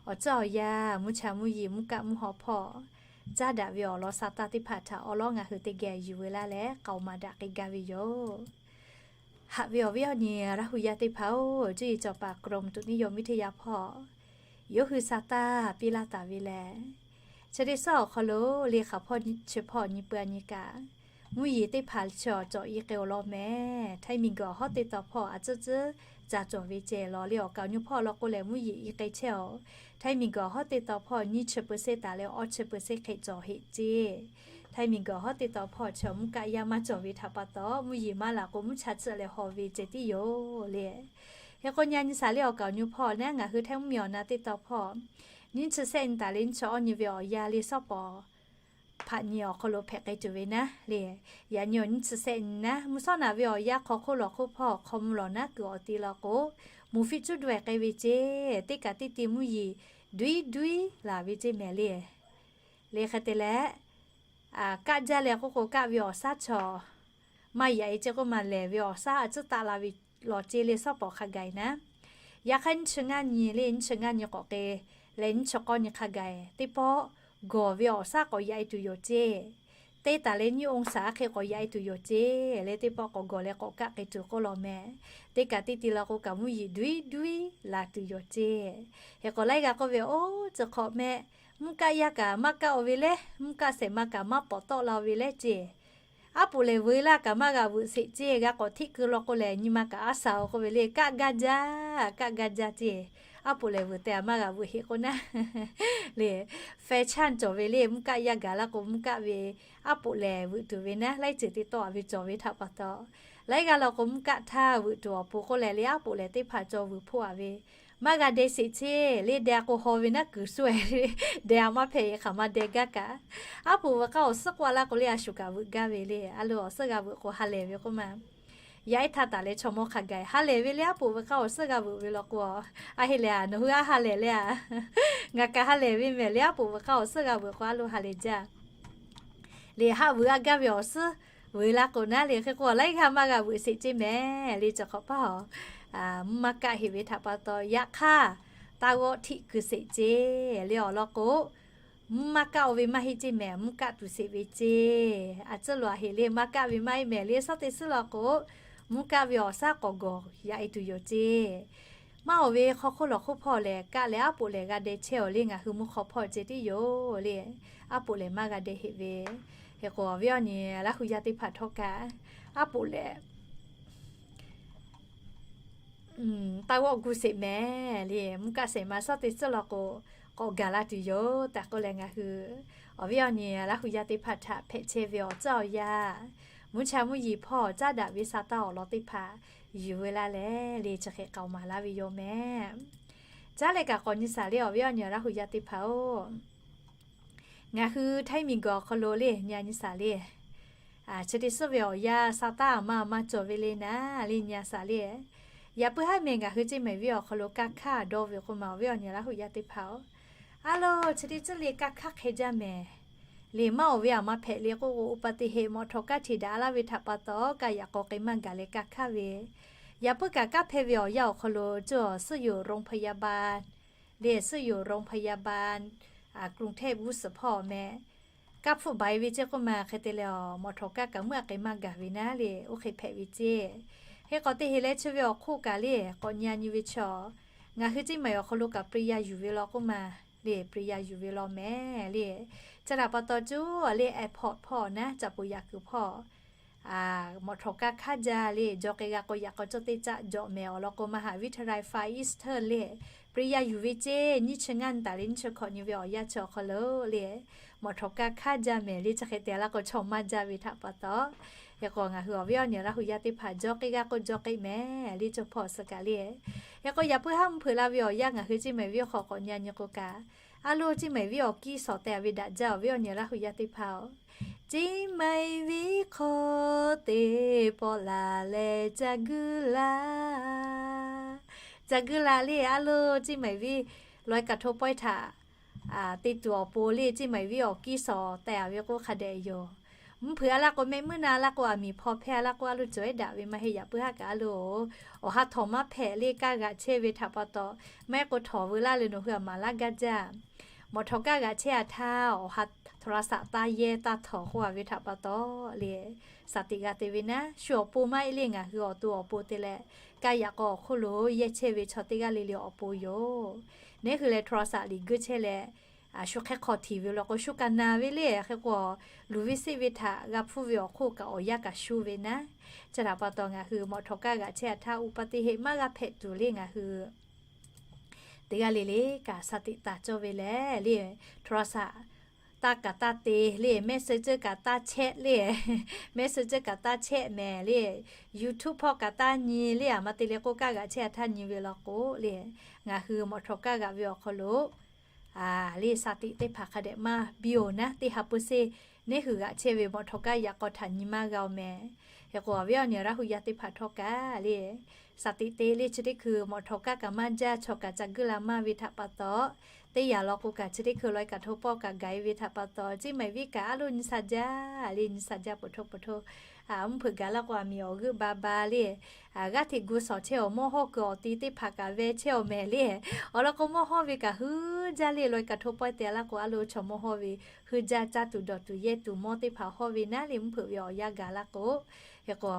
awˬ ceuˬ awˬ yanˇ mvuhˇ cha mvuhˇ yeˬ mvuhˇ kaˆ mvuhˇ haw hpawˇ caˉ daꞈ ve awˬ lawn sa taˇ teˇ hpaˍ htaꞈ awˉ lawˉ ngaˬ hui teˇ geh yuˬ veu laˇ leh k'aoˍ maˍ daꞈ k'ai gaˇ ve yoˬ. Haꞈ ve awˬ viˉ awˬ nyi Laˇ hu yaˇ teˇ hpaˍ-oˬ, cuˇ yiˍ cawˬ paˍ กรมอุตุนิยมวิทยา hpawˇ yawˇ hui sa taˇ piˇ laˇ taˍ ve lehˬ, chi teˇ shaˉ awˬ hk'aw lo le hk'aˬ hpawˇ chi hpawˇ nyi peuˬ a nyi kaꞈ, mvuhˇ yeˬ teˇ hpaˍ chi awˬ cawˬ i k'ai awˬ lawn mehˍ. Htaiˇ miˬ guiˬ awˬ hawˉ teˇ taw hpawˇ a tcuhˉ tcuhˉ ca cawˬ ve ceh law le awˬ kaˍ awˬ nyi hpawˇ law k'oˆ leh mvuhˇ yeˬ i k'ai chehˇ-oˬ. Htaiˇ miˬ guiˬ awˬ hawˉ teˇ taw hpawˇ nyiˇ chi เปอร์เซ็นต์ taˍ leh awˇ chi เปอร์เซ็นต์ hk'e cawˬ heˆ ceˇ. Htaiˇ miˬ guiˬ awˬ hawˉ teˇ taw hpawˇ chi mvuhˇ kaˆ yaˇ maˇ cawˬ ve htaꞈ pa taw mvuhˇ yeˬ maˇ laˬ k'o mvuhˇ cha tcuhˆ leh haw ve ceh tiˉ yoˬ le. Hk'e k'o nyi a nyi shaˍ le awˬ kaˍ awˬ nyi hpawˇ naˉ ngaˬ hui Htaiˇ mvuhˇmiˬ awˬ na teˇ taw hpawˇ nyiˇ chi shehˆ nyi taˍ leh nyiˇ chi awˇ nyi ve awˬ yanˇ le sawˉ pawˍ hpaꞈ nyi awˬ hk'aw lo hpehꞈ k'ai tuˬ ve naˉ le. Yaꞈ nyi awˬ nyiˇ chi sehˆ nyi naˉ, mvuhˇ shawˉ naꞈ ve awˬ yanˇ hk'aw hk'oˆ lawˬ hk'oˆ hpawˇ hk'aw mvuh lawˬ naˉ kuiˬ awˬ ti law k'o, moˍ fiˆ cuˉ daweh k'ai ve ceˇ, teˇ kaꞈ teˇ ti mvuhˇ yeˬ duiˉ duiˉ laˬ ve ceˇ mehˍ le. Le hk'e te leh, kaˆ jaˇ leh k'oˆ k'o, kaˆ ve awˬ shaˉ chaw maˇ yaꞈ-e ceˇ k'oˆ ma, lehˬ ve awˬ shaˉ a tcuhˉ taˆ la ve law ceˇ le, shawˉ pawˍ hk'a gaˬ-e naˉ. Yaꞈ hk'aˇ nyiˇ chi ngaˇ nyi le, nyiˇ chi ngaˇ nyi k'awꞈ k'ai leh nyiˇ chi k'awˇ nyi hk'a gaˬ-e teˇ pawˆ, gawˬ ve awˬ shaˉ k'awꞈ yaꞈ-e tuˬ yoˬ ceˇ. Teˇ taˍ leh nyiˇ องศา hk'e k'awꞈ yaꞈ-e tuˬ yoˬ ceˇ le, teˇ pawˆ k'awꞈ gawˬ leh k'awꞈ kaˆ k'ai tuˬ k'oˆ law meh. Teˇ kaꞈ teˇ ti law k'o kaꞈ mvuhˇ yeˬ duiˉ duiˉ laˬ tuˬ yoˬ ceˇ. Hk'e k'o laiˉ g'aˇ k'oˆ ve, Oˇ, chi hk'awꞈ meh, mvuhˇ kaˆ yaˇ kaꞈ maˇ kaˆ-o ve le, mvuhˇ kaˆ shehˍ ma kaꞈ maˇ pawˍ tawˆ la-o ve le ceˇ. Aˉ poꞈ lehˬ veuꞈ laˇ kaꞈ maˇ g'a veuꞈ sheˍ ceˇ, g'a k'awꞈ hteˆ keu law k'o lehˬ nyi ma kaꞈ aˉ sha-o k'oˆ ve le, kaˆ gaˇ jaˇ, kaˆ gaˇ jaˇ ceˇ. Aˉ poꞈ lehˬ veuꞈ te-a maˇ g'a veuꞈ heˆ k'oˆ naˉ le. Fashion cawˬ ve le, mvuhˇ kaˆ yaˇ gaˬ laˇ k'o mvuhˇ kaˆ ve aˉ poꞈ lehˬ veuꞈ tuˬ ve naˉ, laiˉ ceuˬ te tawˆ-a ve cawˬ ve htaꞈ pa taw, laiˉ g'aˇ law k'o mvuhˇ kaˆ htaˇ veuꞈ tuˬ awˬ pon k'oˆ leh le, aˉ poꞈ lehˬ teˇ hpaˍ caw veuꞈ hpoˆ-a ve, maˇ g'a deh sheˍ ceˇ le, deh-a k'o haw ve naˉ kuiˬ suhˉ-e le, deh-a maˇ hpehꞈ-e hk'aˬ ma deh gaˇ kaꞈ. Aˉ poꞈ veuꞈ k'aˇ awˬ suhˉ k'oˆ-a laˇ k'o le, a shuˍ kaꞈ veuꞈ gaˇ ve le, a lo awˬ suhˉ g'a veuꞈ k'o ha lehˬ ve k'oˆ ma. Yaꞈ-e htaˇ taˍ leh chaw mawˇ hk'a gaˬ ha lehˬ ve le, aˉ poꞈ veuꞈ k'aˇ awˬ suhˉ g'a veuꞈ ve law k'o, a heˆ lehˬ, nawˬ hui a ha lehˬ le-a. Ngaˬ kaꞈ ha lehˬ ve mehˍ le, aˉ poꞈ veuꞈ k'aˇ awˬ suhˉ g'a veuꞈ k'o a lo ha lehˬ jaˇ. Le haˆ veuꞈ-a gaˇ ve awˬ suhˉ veuꞈ la k'o naˉ le, hk'e k'o laiˉ g'aˇ maˇ g'a veuꞈ sheˍ ceˇ mehˍ le, chi hk'awꞈ paˇ-a. Mvuhˇ maˇ kaˆ heˆ ve htaꞈ pa taw, yaꞈ hk'aˇ taˇ g'awˆ htiˆ keu sheˍ ceˇ le awˬ lawn k'o, mvuhˇ maˇ kaˆ-o ve maˇ heˆ ceˇ mehˍ, mvuhˇ kaˆ tuˬ sheˍ ve ceˇ. A tcuhˉ lo-a heˆ le, maˇ kaˆ ve maˇ heˆ mehˍ le, shaˉ teˇ suhˉ law k'o, mvuhˇ kaˆ ve awˬ shaˉ k'awꞈ gawˬ yaꞈ-e tuˬ yoˬ ceˇ. Maˇ-oˬ ve hk'aw hk'oˆ lawˬ hk'oˆ hpawˇ lehˬ, kaˆ leh aˉ poꞈ lehˬ g'a deh chehˇ-oˬ le, ngaˬ hui mvuhˇ hk'aw hpawˇ ceh tiˉ yoˬ le. Aˉ poꞈ lehˬ maˇ g'a deh heˆ ve. Hk'e k'o awˬ viˉ awˬ nyi Laˇ hu yaˇ teˇ hpaˍ htawˇ kaꞈ, aˉ poꞈ lehˬ taˇ g'awˆ gu sheˍ mehˍ le, mvuhˇ kaˆ shehˍ ma shaˉ teˇ suhˉ law k'o, k'awꞈ gaˬ la tuˬ yoˬ tehꞈ k'oˆ leh, ngaˬ hui awˬ viˉ awˬ nyi Laˇ hu yaˇ teˇ hpaˍ htaꞈ hpehꞈ chehˇ ve awˬ tcuhˉ awˬ yanˇ, mvuhˇ cha mvuhˇ yeˬ hpawˇ caˉ daꞈ ve sa taˇ awˬ lawn teˇ hpaˍ yuˬ ve laˇ leh le, chi hk'e k'aoˍ maˍ laˇ ve yoˬ mehˍ. Caˉ leh kaꞈ k'awꞈ nyi shaˍ le, awˬ viˉ awˬ nyi Laˇ hu yaˇ teˇ hpaˍ-oˬ, ngaˬ hui htaiˇ miˬ guiˬ awˬ hk'aw lo le nyi-a nyi shaˍ le. Chi teˇ suhˉ ve awˬ yanˇ sa taˇ aˬ ma aˬ ma cawˬ ve le naˉ le nyi-a shaˍ le. Yaꞈ puiˉ haˉ mehˍ ngaˬ hui ceˇ mehˍ viˉ awˬ hk'aw lo kaˇ hkaˇ dawˇ ve k'oˆ ma, awˬ viˉ awˬ nyi Laˇ hu yaˇ teˇ hpaˍ-oˬ, a lo chi teˇ tcuhˉ le kaˇ hkaˇ hk'e jaˇ mehˍ le, maˇ-oˬ ve aˬ ma hpehꞈ le k'oˆ k'o, อุบัติเหตุ mawꞈ htawnˍ kaˇ hte daꞈ laˇ ve htaꞈ pa taw, kaˇ yaꞈ k'aw k'ai maˇ gaˬ leh kaˇ hkaˇ ve. Yaꞈ puiˉ kaꞈ kaˇ hpehˇ ve awˬ yanˇ awˬ hk'aw lo cawˬ suhˉ yoˬ โรงพยาบาล le, suhˉ yoˬ โรงพยาบาล กรุงเทพ g'uˇ suhˍ hpawˇ meh kaˇ hpfuhˆ baiˬ ve ceˇ k'oˆ ma, hk'e te leh awˬ mawꞈ htawnˍ kaˇ kaꞈ meuˇ a k'ai maˇ gaˬ ve naˉ le, oˇ hk'e hpehꞈ ve ceˇ. Hk'e k'awꞈ teˇ heˍ leh chi ve awˬ hk'oˆ kaꞈ le k'awꞈ nyi-a nyi ve chaw, ngaˬ hui ceˇ mehˍ awˬ hk'aw lo kaꞈ เปรียง yuˬ ve law k'oˆ ma le, เปรียง yuˬ ve law mehˍ le. Chi htaꞈ pa taw cuˉ le airport hpawˇ naˉ, caꞈ poˍ yaꞈ kuiˬ hpawˇ mawꞈ htawnˍ kaˇ hkaˇ jaˇ le, jaw k'ai g'a k'o yaꞈ k'aw cawˇ teˇ caˆ jawꞈ mehˍ awˬ lawn k'o, มหาวิทยาลัย Far Eastern le เปรียง yuˬ ve ceˇ. Nyiˇ chi ngaˇ nyi taˍ leh nyiˇ chi hkawꞈ nyi ve awˬ yanˇ chi awˬ hk'aw lo le, mawꞈ htawnˍ kaˇ hkaˇ jaˇ mehˍ le, chi hk'e te laˇ k'o chaw maˇ jaˇ ve htaꞈ pa taw. Hk'e k'o ngaˬ hui awˬ viˉ awˬ nyi Laˇ hu yaˇ teˇ hpaˍ jaw k'ai g'a k'o jaw k'ai mehˍ le, cawˇ hpawˇ suh kaꞈ le. Hk'e k'o yaꞈ puiˉ haˉ mvuhˇ hpeuꞈ la ve awˬ yanˇ ngaˬ hui ceˇ mehˍ viˉ awˬ hk'aw k'awꞈ nyi-a nyi k'o kaꞈ, a lo ceˇ mehˍ viˉ awˬ kiˇ shawˍ teh-a ve daꞈ jaˇ, awˬ viˉ awˬ nyi Laˇ hu yaˇ teˇ hpaˍ-oˬ, ceˇ mehˍ viˉ hk'aw te pawˆ laˬ leh ca guˇ la, ca guˇ la le. A lo ceˇ mehˍ viˉ lawˬ-e kaꞈ hto pawehˇ htaꞈ te tuˬ awˬ pon le, ceˇ mehˍ viˉ awˬ kiˇ shawˍ teh-a ve k'oˆ hk'a dehꞈ yoˬ. Mvuhˇ hpeuꞈ-a laˇ k'o, mehˆ muiˉ na laˇ k'o, aˬ miˍ hpaw hpehˇ-a laˇ k'o, a lo cawˬ-e daꞈ ve maˇ heˆ. Yaꞈ puiˉ haˉ kaꞈ a lo awˬ ha htawnˍ maˇ hpehꞈ le, kaˇ g'aꞈ chehˇ ve htaꞈ pa taw, maˇ heˆ k'o htawnˍ veu laˇ le, nawˬ hui aˬ maˍ laˇ gaˇ jaˇ. Mawꞈ htawnˍ kaˇ g'aꞈ chehˇ-a htaˇ, awˬ ha โทรศัพท์ taˇ yehˇ taˇ htawnˍ k'oˆ-a ve htaꞈ pa taw le, shaˍ tiꞈ g'a te ve naˉ, shu awˬ pon maˇ heˆ le, ngaˬ hui awˬ to awˬ pon te leh, kaˇ yaꞈ k'aw awˬ hk'oˆ lo yehˇ chehˇ ve chaw teˇ g'aˇ le le awˬ pon yoˬ. Neˉ hui leh โทรศัพท์ liꞈ geuˆ chehˇ leh, shu hk'e hk'aw htiˍ ve law k'o, shu kaꞈ na ve le. Hk'e k'o, luˬ ve seˆ ve htaꞈ g'a hpfuhˇ ve awˬ hk'oˆ kaꞈ awˬ yanˇ kaꞈ shu ve naˉ. Chi htaꞈ pa taw ngaˬ hui mawꞈ htawnˍ kaˇ g'aꞈ chehˇ-a htaˇ อุบัติเหตุ maˇ g'a hpehꞈ tuˬ le, ngaˬ hui teˇ g'aˇ le le kaꞈ shaˍ tiꞈ taˍ cawˇ ve lehˬ le, โทรศัพท์ taˇ kaꞈ taˇ te le, messenger kaꞈ taˇ chehˇ le, messenger kaꞈ taˇ chehˇ mehˍ le, YouTube hpawˇ kaꞈ taˇ nyi le, aˬ ma te leh k'oˆ kaˇ g'aꞈ chehˇ-a htaˇ nyi ve law k'o le, ngaˬ hui mawꞈ htawnˍ kaˇ g'aꞈ ve awˬ hk'aw lo le สติ teˇ hpaˍ hk'a dehꞈ maˇ biˇ-oˬ naˉ, teˇ ha peu sheˍ neˉ hui g'aꞈ chehˇ ve mawꞈ htawˇ kaˇ yaꞈ k'aw htaꞈ nyi maˇ g'a-oˬ mehˍ. Hk'e k'o, awˬ viˉ awˬ nyi Laˇ hu yaˇ teˇ hpaˍ htawˇ kaꞈ le สติ te le chi teˇ hkui mawꞈ htawˇ kaˇ kaꞈ maˇ jaˇ, chaw kaꞈ ca guˇ la maˇ ve htaꞈ pa taw, teˇ yanˇ law k'o kaꞈ chi teˇ hkui lawˬ-e kaꞈ hto pawˆ kaꞈ gaˬ-e ve htaꞈ pa taw, ceˇ mehˍ viˉ kaꞈ aˉ lo nyi sha jaˇ le, nyi sha jaˇ peuˬ hto peuˬ hto. Mvuhˇ hpeuꞈ gaˬ laˇ k'o, aˬ miˍ awˬ g'euˆ ba ba le, g'aˇ hteꞈ gu shawˍ chehˇ-oˬ, mawˇ hawˇ kuiˬ awˬ ti teˇ hpaˍ kaꞈ ve chehˇ-oˬ mehˍ le. Awˬ lawn k'o, mawˇ hawˇ ve kaꞈ hui jaˇ le, lawˬ-e kaꞈ hto pawˆ te laˇ k'o, aˉ lo chaw mawˇ hawˇ ve hui jaˇ, caˇ tuˬ dawˬ tuˬ yehˇ tuˬ mawˇ teˇ hpaˍ hawˇ ve naˉ le, mvuhˇ hpeuꞈ ve awˬ yanˇ gaˬ laˇ k'o. Hk'e k'o,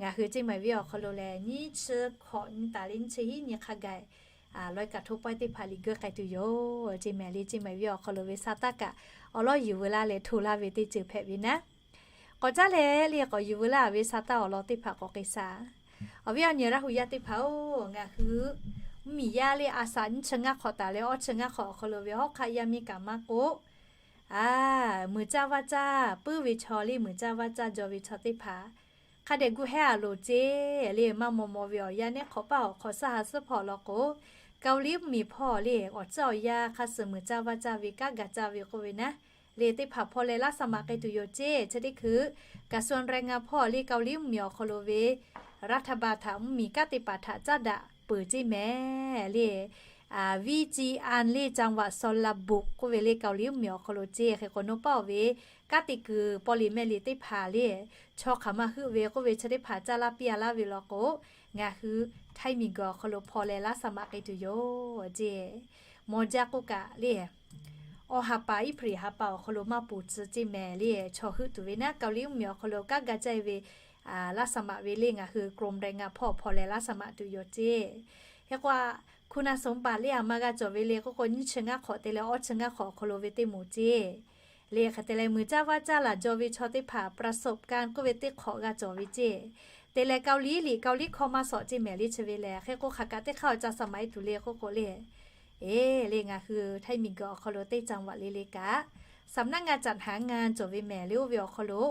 ngaˬ hui ceˇ mehˍ viˉ awˬ hk'aw lo lehˬ, nyiˇ chi hkawꞈ nyi taˍ le, nyiˇ chi hiˉ nyi hk'a gaˬ lawˬ-e kaꞈ hto pawˆ teˇ hpaˍ liꞈ geuˆ k'ai tuˬ yoˬ. Ceˇ mehˍ le, ceˇ mehˍ viˉ awˬ hk'aw lo ve sa taˇ kaꞈ awˬ lawˉ yuˬ veu laˇ leh hto laˇ ve teˇ ceuˬ hpehꞈ ve naˉ. K'awꞈ caˉ leh le k'awꞈ yuˬ veu laˇ ve sa taˇ awˬ lawn teˇ hpaˍ k'awꞈ k'ai shaˍ. Awˬ viˉ awˬ nyi Laˇ hu yaˇ teˇ hpaˍ-oˬ, ngaˬ hui mvuhˇmiˬ yaˇ le a shaꞈ nyiˇ chi ngaˇ hk'awꞈ taˍ leh awˇ chi ngaˇ hk'awꞈ awˬ hk'aw lo ve hawˉ hk'aˆ yaˇ miˇ kaꞈ maˇ k'oˆ, a, muiˬ caˇ vaˇ caˇ puiˉ ve chaw le, muiˬ caˇ vaˇ caˇ jaw ve chaw teˇ hpaˍ hk'a dehꞈ gu hehˉ a loˍ ceˇ le. Maˇ maw maw ve awˬ yanˇ neˉ hk'awꞈ paˇ awˬ hk'awꞈ saˇ ha suhˉ hpawˇ awˬ lawn k'o, Kaoˍliˇ mvuhˇmiˬ hpawˇ le awˬ tcuhˉ awˬ yanˇ hk'a suh muiˬ caˇ vaˇ caˇ ve kanˉ ga caˇ ve k'oˆ ve naˉ le, teˇ hpaˍ hpaw leh laˇ saˍ maꞈ k'ai tuˬ yoˬ ceˇ. Chi teˇ hkui กระทรวงแรงงาน hpawˇ le Kaoˍliˇ mvuhˇmiˬ awˬ hk'aw lo ve รัฐบาล htaꞈ mvuhˇmiˬ kanˉ te paˍ htaꞈ caˉ daꞈ peuˬ ceˇ mehˍ le. วิจิตร le จังหวัดชลบุรี k'oˆ ve le Kaoˍliˇ mvuhˇmiˬ awˬ hk'aw lo ceˇ. Hk'e k'o, nawˬ paˇ-oˬ ve kanˉ te kuiˬ paw liꞈ mehˆ liꞈ teˇ hpaˍ le chaw hk'aˬ maˇ heuˆ ve k'oˆ ve chi teˇ hpaˍ caˇ laˇ piˇ a laˇ ve law k'o, ngaˬ hui Htaiˇ miˬguiˬ awˬ hk'aw lo hpaw leh laˇ saˍ maꞈ k'ai tuˬ yoˬ ceˇ. Maw jaˇ k'oˆ kaꞈ le, awˬ ha pa iˉ hpaˍ ha pa awˬ hk'aw lo maˇ poˬ tcuh ceˇ mehˍ le, chaw heuˆ tuˬ ve naˉ Kaoˍliˇ mvuhˇmiˬ awˬ hk'aw lo kanˉ ga caˇ ve laˇ saˍ maꞈ ve le ngaˬ hui กรมแรงงาน hpawˇ hpaw leh laˇ saˍ maꞈ tuˬ yoˬ ceˇ. Hk'e k'o, คุณสมบัติ le a ma g'a cawˬ ve le k'oˆ k'o, nyiˇ chi ngaˇ hk'awꞈ te leh awˇ chi ngaˇ hk'awꞈ awˬ hk'aw lo ve teˇ moˍ ceˇ. Le hk'e te leh muiˬ caˇ vaˇ caˇ laˬ jaw ve chaw teˇ hpaˍ ประสบการณ์ k'oˆ ve teˇ hk'awꞈ g'a cawˬ ve ceˇ. Te leh Kaoˍliˇ liꞈ Kaoˍliˇ hkawˇ maˇ sawꞈ ceˇ mehˍ le chi ve lehˬ. Hk'e k'o, hk'aˬ kaꞈ teˇ hk'aˇ awˬ ca saˍ maꞈ e tuˬ le k'oˆ k'o le, e, le ngaˬ hui Htaiˇ miˬguiˬ awˬ hk'aw lo teˇ จังหวัด le le kaꞈ สำนักงานจัดหางาน cawˬ ve mehˍ le oˇ ve awˬ hk'aw lo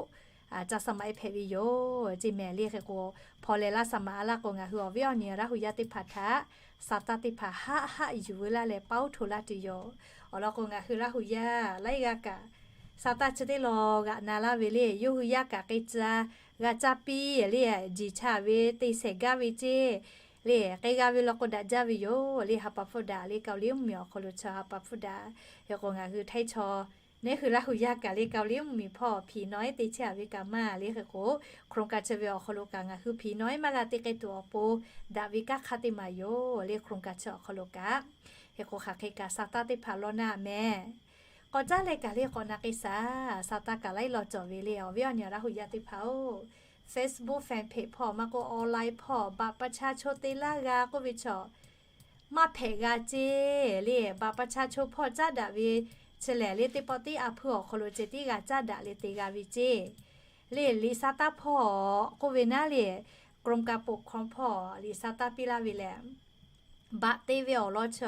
ca saˍ maꞈ e hpehꞈ ve yoˬ ceˇ mehˍ le. Hk'e k'o, hpaw leh laˇ saˍ maꞈ a laˇ k'o, ngaˬ hui awˬ viˉ awˬ nyi Laˇ hu yaˇ teˇ hpaˍ htaꞈ sa taˇ teˇ hpaˍ haˆ haˆ yuˬ veu laˇ leh paoˉ hto laˇ tuˬ yoˬ. Awˬ lawn k'o, ngaˬ hui Laˇ hu yaˇ laiˉ g'aˇ kaꞈ sa taˇ chi teˇ law g'aꞈ na laˇ ve le, yawˇ hui yaˇ kaꞈ k'ai tcuh g'a caˇ piˇ le, jiˬ cha ve te shehˍ gaˇ ve ceˇ. Le k'ai g'a ve law k'o daꞈ jaˇ ve yoˬ le, ha pa hpfuhˇ daꞈ le Kaoˍliˇ mvuhˇmiˬ awˬ hk'aw lo chaw ha pa hpfuhˇ daꞈ. Hk'e k'o, ngaˬ hui Htaiˇ chaw neˉ hui Laˇ hu yaˇ kaꞈ le Kaoˍliˇ mvuhˇmiˬ hpawˇ hpiˍ nawˉ-e te chehˇ a ve kaꞈ maˇ le. Hk'e k'o, โครงการ chi ve awˬ hk'aw lo kaꞈ ngaˬ hui hpiˍ nawˉ-e maˇ g'a te k'ai tuˬ awˬ pon daꞈ ve kanˉ hk'aˇ teˇ maˬ yoˬ le โครงการ chi awˬ hk'aw lo kaꞈ. Hk'e k'o, hk'aˬ hk'e kaꞈ sa taˇ teˇ hpaˍ law na mehˍ. K'awꞈ caˉ leh kaꞈ le k'awꞈ na k'ai shaˍ. Sa taˇ kaꞈ laiˉ law cawˬ ve le awˬ viˉ awˬ nyi Laˇ hu yaˇ teˇ hpaˍ-oˬ, Facebook fan page hpawˇ maˇ k'oˆ online hpawˇ บัตรประชาชน te laˇ g'a k'oˆ ve chaw maˇ hpehꞈ g'a ceˇ le. บัตรประชาชน hpawˇ caˉ daꞈ ve chi lehˬ le, teˇ pawˆ tiˉ a hpuiˇ awˬ hk'aw lo ceh tiˉ g'a caˉ daꞈ leh te g'a ve ceˇ. Le liꞈ sa taˇ hpawˇ k'oˆ ve naˉ le, กรมการปกครอง hpawˇ liꞈ sa taˇ piˇ laˇ ve lehˬ, บัตร te ve awˬ lawn chi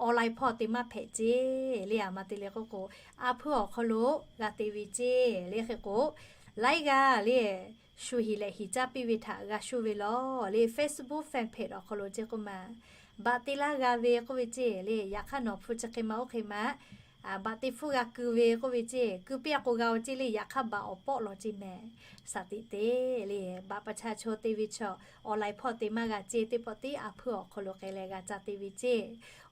online hpawˇ te maˇ hpehꞈ ceˇ le. A ma te le k'oˆ k'o, a hpuiˇ awˬ hk'aw lo g'a te ve ceˇ le. Hk'e k'o, laiˉ g'aˇ le shu hiˍ lehꞈ hiˍ caˇ piˇ ve htaꞈ g'a shuˇ ve law le, Facebook fan page awˬ hk'aw lo ceˇ k'oˆ ma, บัตร te laˇ g'a ve k'oˆ ve ceˇ le. Yaꞈ hk'aˇ nawˬ hpu chi hk'e ma oˇ hk'e ma บัตร te hpuˇ g'a keu ve k'oˆ ve ceˇ, keu piˇ a k'o g'a-o ceˇ le. Yaꞈ hk'aˇ บัตร awˬ pawˆ law ceˇ mehˍ. Sa tiꞈ te le บัตรประชาชน te ve chaw online hpawˇ te maˇ g'a ceˇ, teˇ pawˆ tiˉ a hpuiˇ awˬ hk'aw lo k'ai leh g'a ca te ve ceˇ.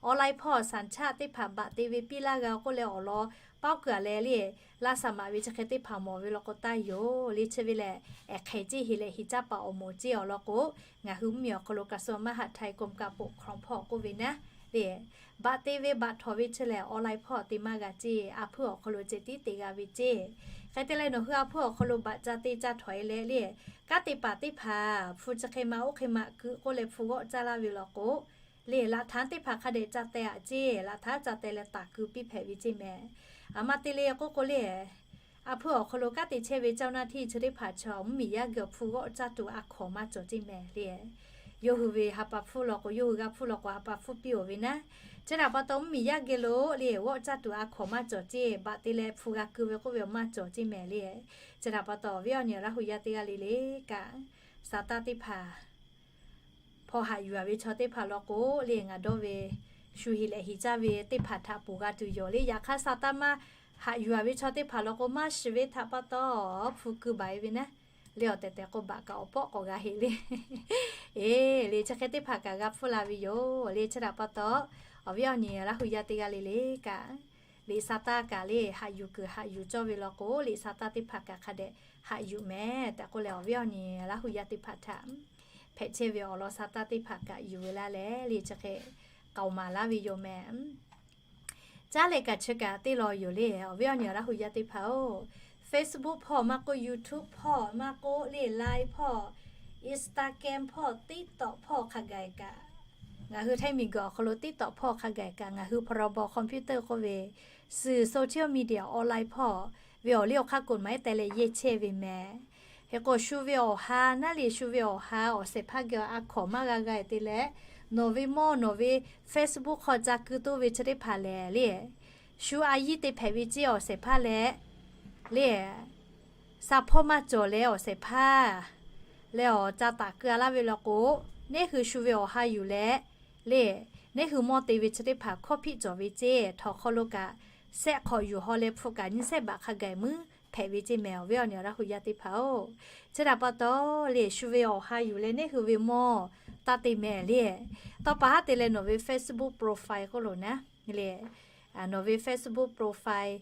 Online hpawˇ สัญชาติ teˇ hpaˍ บัตร te ve piˇ laˇ g'a k'oˆ leh awˬ lawn paoˉ kuiˬ a leh le, laˇ saˍ maꞈ ve chi hk'e teˇ hpaˍ mawˬ ve law k'o taˇ yoˬ le. Chi ve lehˬ, ehˍ hk'e ceˇ hiˍ lehꞈ hiˍ caˇ paˍ awˬ moˍ ceˇ awˬ lawn k'o, ngaˬ hui mvuhˇmiˬ awˬ hk'aw lo กระทรวงมหาดไทย กรมการปกครอง hpawˇ k'oˆ ve naˉ le, บัตร te ve บัตร htawnˍ ve chi lehˬ online hpawˇ te maˇ g'a ceˇ, a hpuiˇ awˬ hk'aw lo ceh tiˉ te g'a ve ceˇ. Hk'e te leh nawˬ hui a hpuiˇ awˬ hk'aw lo บัตร ca te ca htawnˍ e leh le, kanˉ te paˍ teˇ hpaˍ hpu chi hk'e ma oˇ hk'e ma keu k'oˆ leh hpu g'awˆ caˇ laˇ ve law k'o, le หลักฐาน teˇ hpaˍ hk'a dehꞈ ca teh aꞈ ceˇ, หลักฐาน ca teh leh taˍ keu piˇ hpehꞈ ve ceˇ mehˍ. A ma te le k'oˆ k'o le, a hpuiˇ awˬ hk'aw lo kanˉ te chehˇ ve เจ้าหน้าที่ chi teˇ hpaˍ chaw mvuhˇmiˬ yaˇ geh awˬ hpu g'awˆ caˇ tuˬ a hkawnˍ maˇ cawˬ ceˇ mehˍ le. Yawˇ hui ve ha pa hpfuhˇ law k'o, yawˇ hui g'a hpfuhˇ law k'o ha pa hpfuhˇ piˇ-oˬ ve naˉ. Chi htaꞈ pa taw mvuhˇmiˬ yaˇ geh lo le g'awˆ caˇ tuˬ a hkawnˍ maˇ cawˬ ceˇ, บัตร te leh hpu g'a keu ve k'oˆ ve awˬ maˇ cawˬ ceˇ mehˍ le. Chi htaꞈ pa taw awˬ viˉ awˬ nyi Laˇ hu yaˇ teˇ g'aˇ le le kaꞈ, sa taˇ teˇ hpaˍ hpaw haꞈ yuˬ a ve chaw teˇ hpaˍ law k'o le, ngaˬ dawˇ ve shu hiˍ lehꞈ hiˍ caˇ ve teˇ hpaˍ htaꞈ ponˬ g'a tuˬ yoˬ le. Yaꞈ hk'aˇ, sa taˇ maˇ haꞈ yuˬ a ve chaw teˇ hpaˍ law k'o, maˇ shiˍ ve htaꞈ pa taw hpu keu baˬ e ve naˉ le, awˬ tehˬ tehˬ k'o baꞈ kaꞈ awˬ pawˆ k'awꞈ g'a heꞈ le. Eˬ le, chi hk'e teˇ hpaˍ kaꞈ g'a hpfuhˇ la ve yoˬ le. Chi htaꞈ pa taw, awˬ viˉ awˬ nyi Laˇ hu yaˇ teˇ g'aˇ le le kaꞈ, liꞈ sa taˇ kaꞈ le, haꞈ yuˬ kuiˬ haꞈ yuˬ cawˇ ve law k'o, liꞈ sa taˇ teˇ hpaˍ kaꞈ hk'a dehꞈ haꞈ yuˬ mehˍ tehꞈ k'oˆ leh, awˬ viˉ awˬ nyi Laˇ hu yaˇ teˇ hpaˍ htaꞈ hpehꞈ chehˇ ve awˬ lawn sa taˇ teˇ hpaˍ kaꞈ yuˬ ve laˇ leh le, chi hk'e k'aoˍ maˍ laˇ ve yoˬ mehˍ. Caˉ leh kaꞈ chi kaꞈ teˇ law yoˬ le, awˬ viˉ awˬ nyi Laˇ hu yaˇ teˇ hpaˍ-oˬ, Facebook hpawˇ maˇ k'oˆ, YouTube hpawˇ maˇ k'oˆ le, Line hpawˇ, Instagram hpawˇ, TikTok hpawˇ hk'a gaˬ kaꞈ, ngaˬ hui Htaiˇ miˬguiˬ awˬ hk'aw lo TikTok hpawˇ hk'a gaˬ kaꞈ, ngaˬ hui พรบ คอมพิวเตอร์ k'oˆ ve สื่อโซเชียลมีเดีย ออนไลน์ hpawˇ ve awˬ liˇ awˬ hk'aˇ กฎหมาย te leh yehˇ chehˇ ve mehˍ. Hk'e k'o, shu ve awˬ ha naˉ le, shu ve awˬ ha awˬ shehˍ hpaˇ geh awˬ a hkawnˍ maˇ g'a g'a e te leh, nawˬ ve mawˇ nawˬ ve Facebook hk'aw ca keu toˇ ve chi teˇ hpaˍ lehˬ le, shu a yiˉ te hpehꞈ ve ceˇ awˬ shehˍ hpaˇ leh le, sa hpawˇ maˇ cawˬ leh awˬ shehˍ hpaˇ leh awˬ ca taˍ keu a laˇ ve law k'o, neˇ hui shu ve awˬ ha yuˬ leh le, neˇ hui mawˇ te ve chi teˇ hpaˍ hkawˇ hpiˆ cawˬ ve ceˇ, htawnˍ hk'aw lo kaꞈ shehˆ hk'awꞈ yuˬ haw leh hpu kaꞈ nyiˇ shehˆ baꞈ hk'a gaˬ muiˉ hpehꞈ ve ceˇ mehˍ, awˬ viˉ awˬ nyi Laˇ hu yaˇ teˇ hpaˍ-oˬ. Chi htaꞈ pa taw le, shu ve awˬ ha yuˬ leh neˇ hui ve mawˇ taˇ te mehˍ le. Tawˇ pa haˉ te leh nawˬ ve Facebook profile k'oˆ loˬ naˉ le, nawˬ ve Facebook profile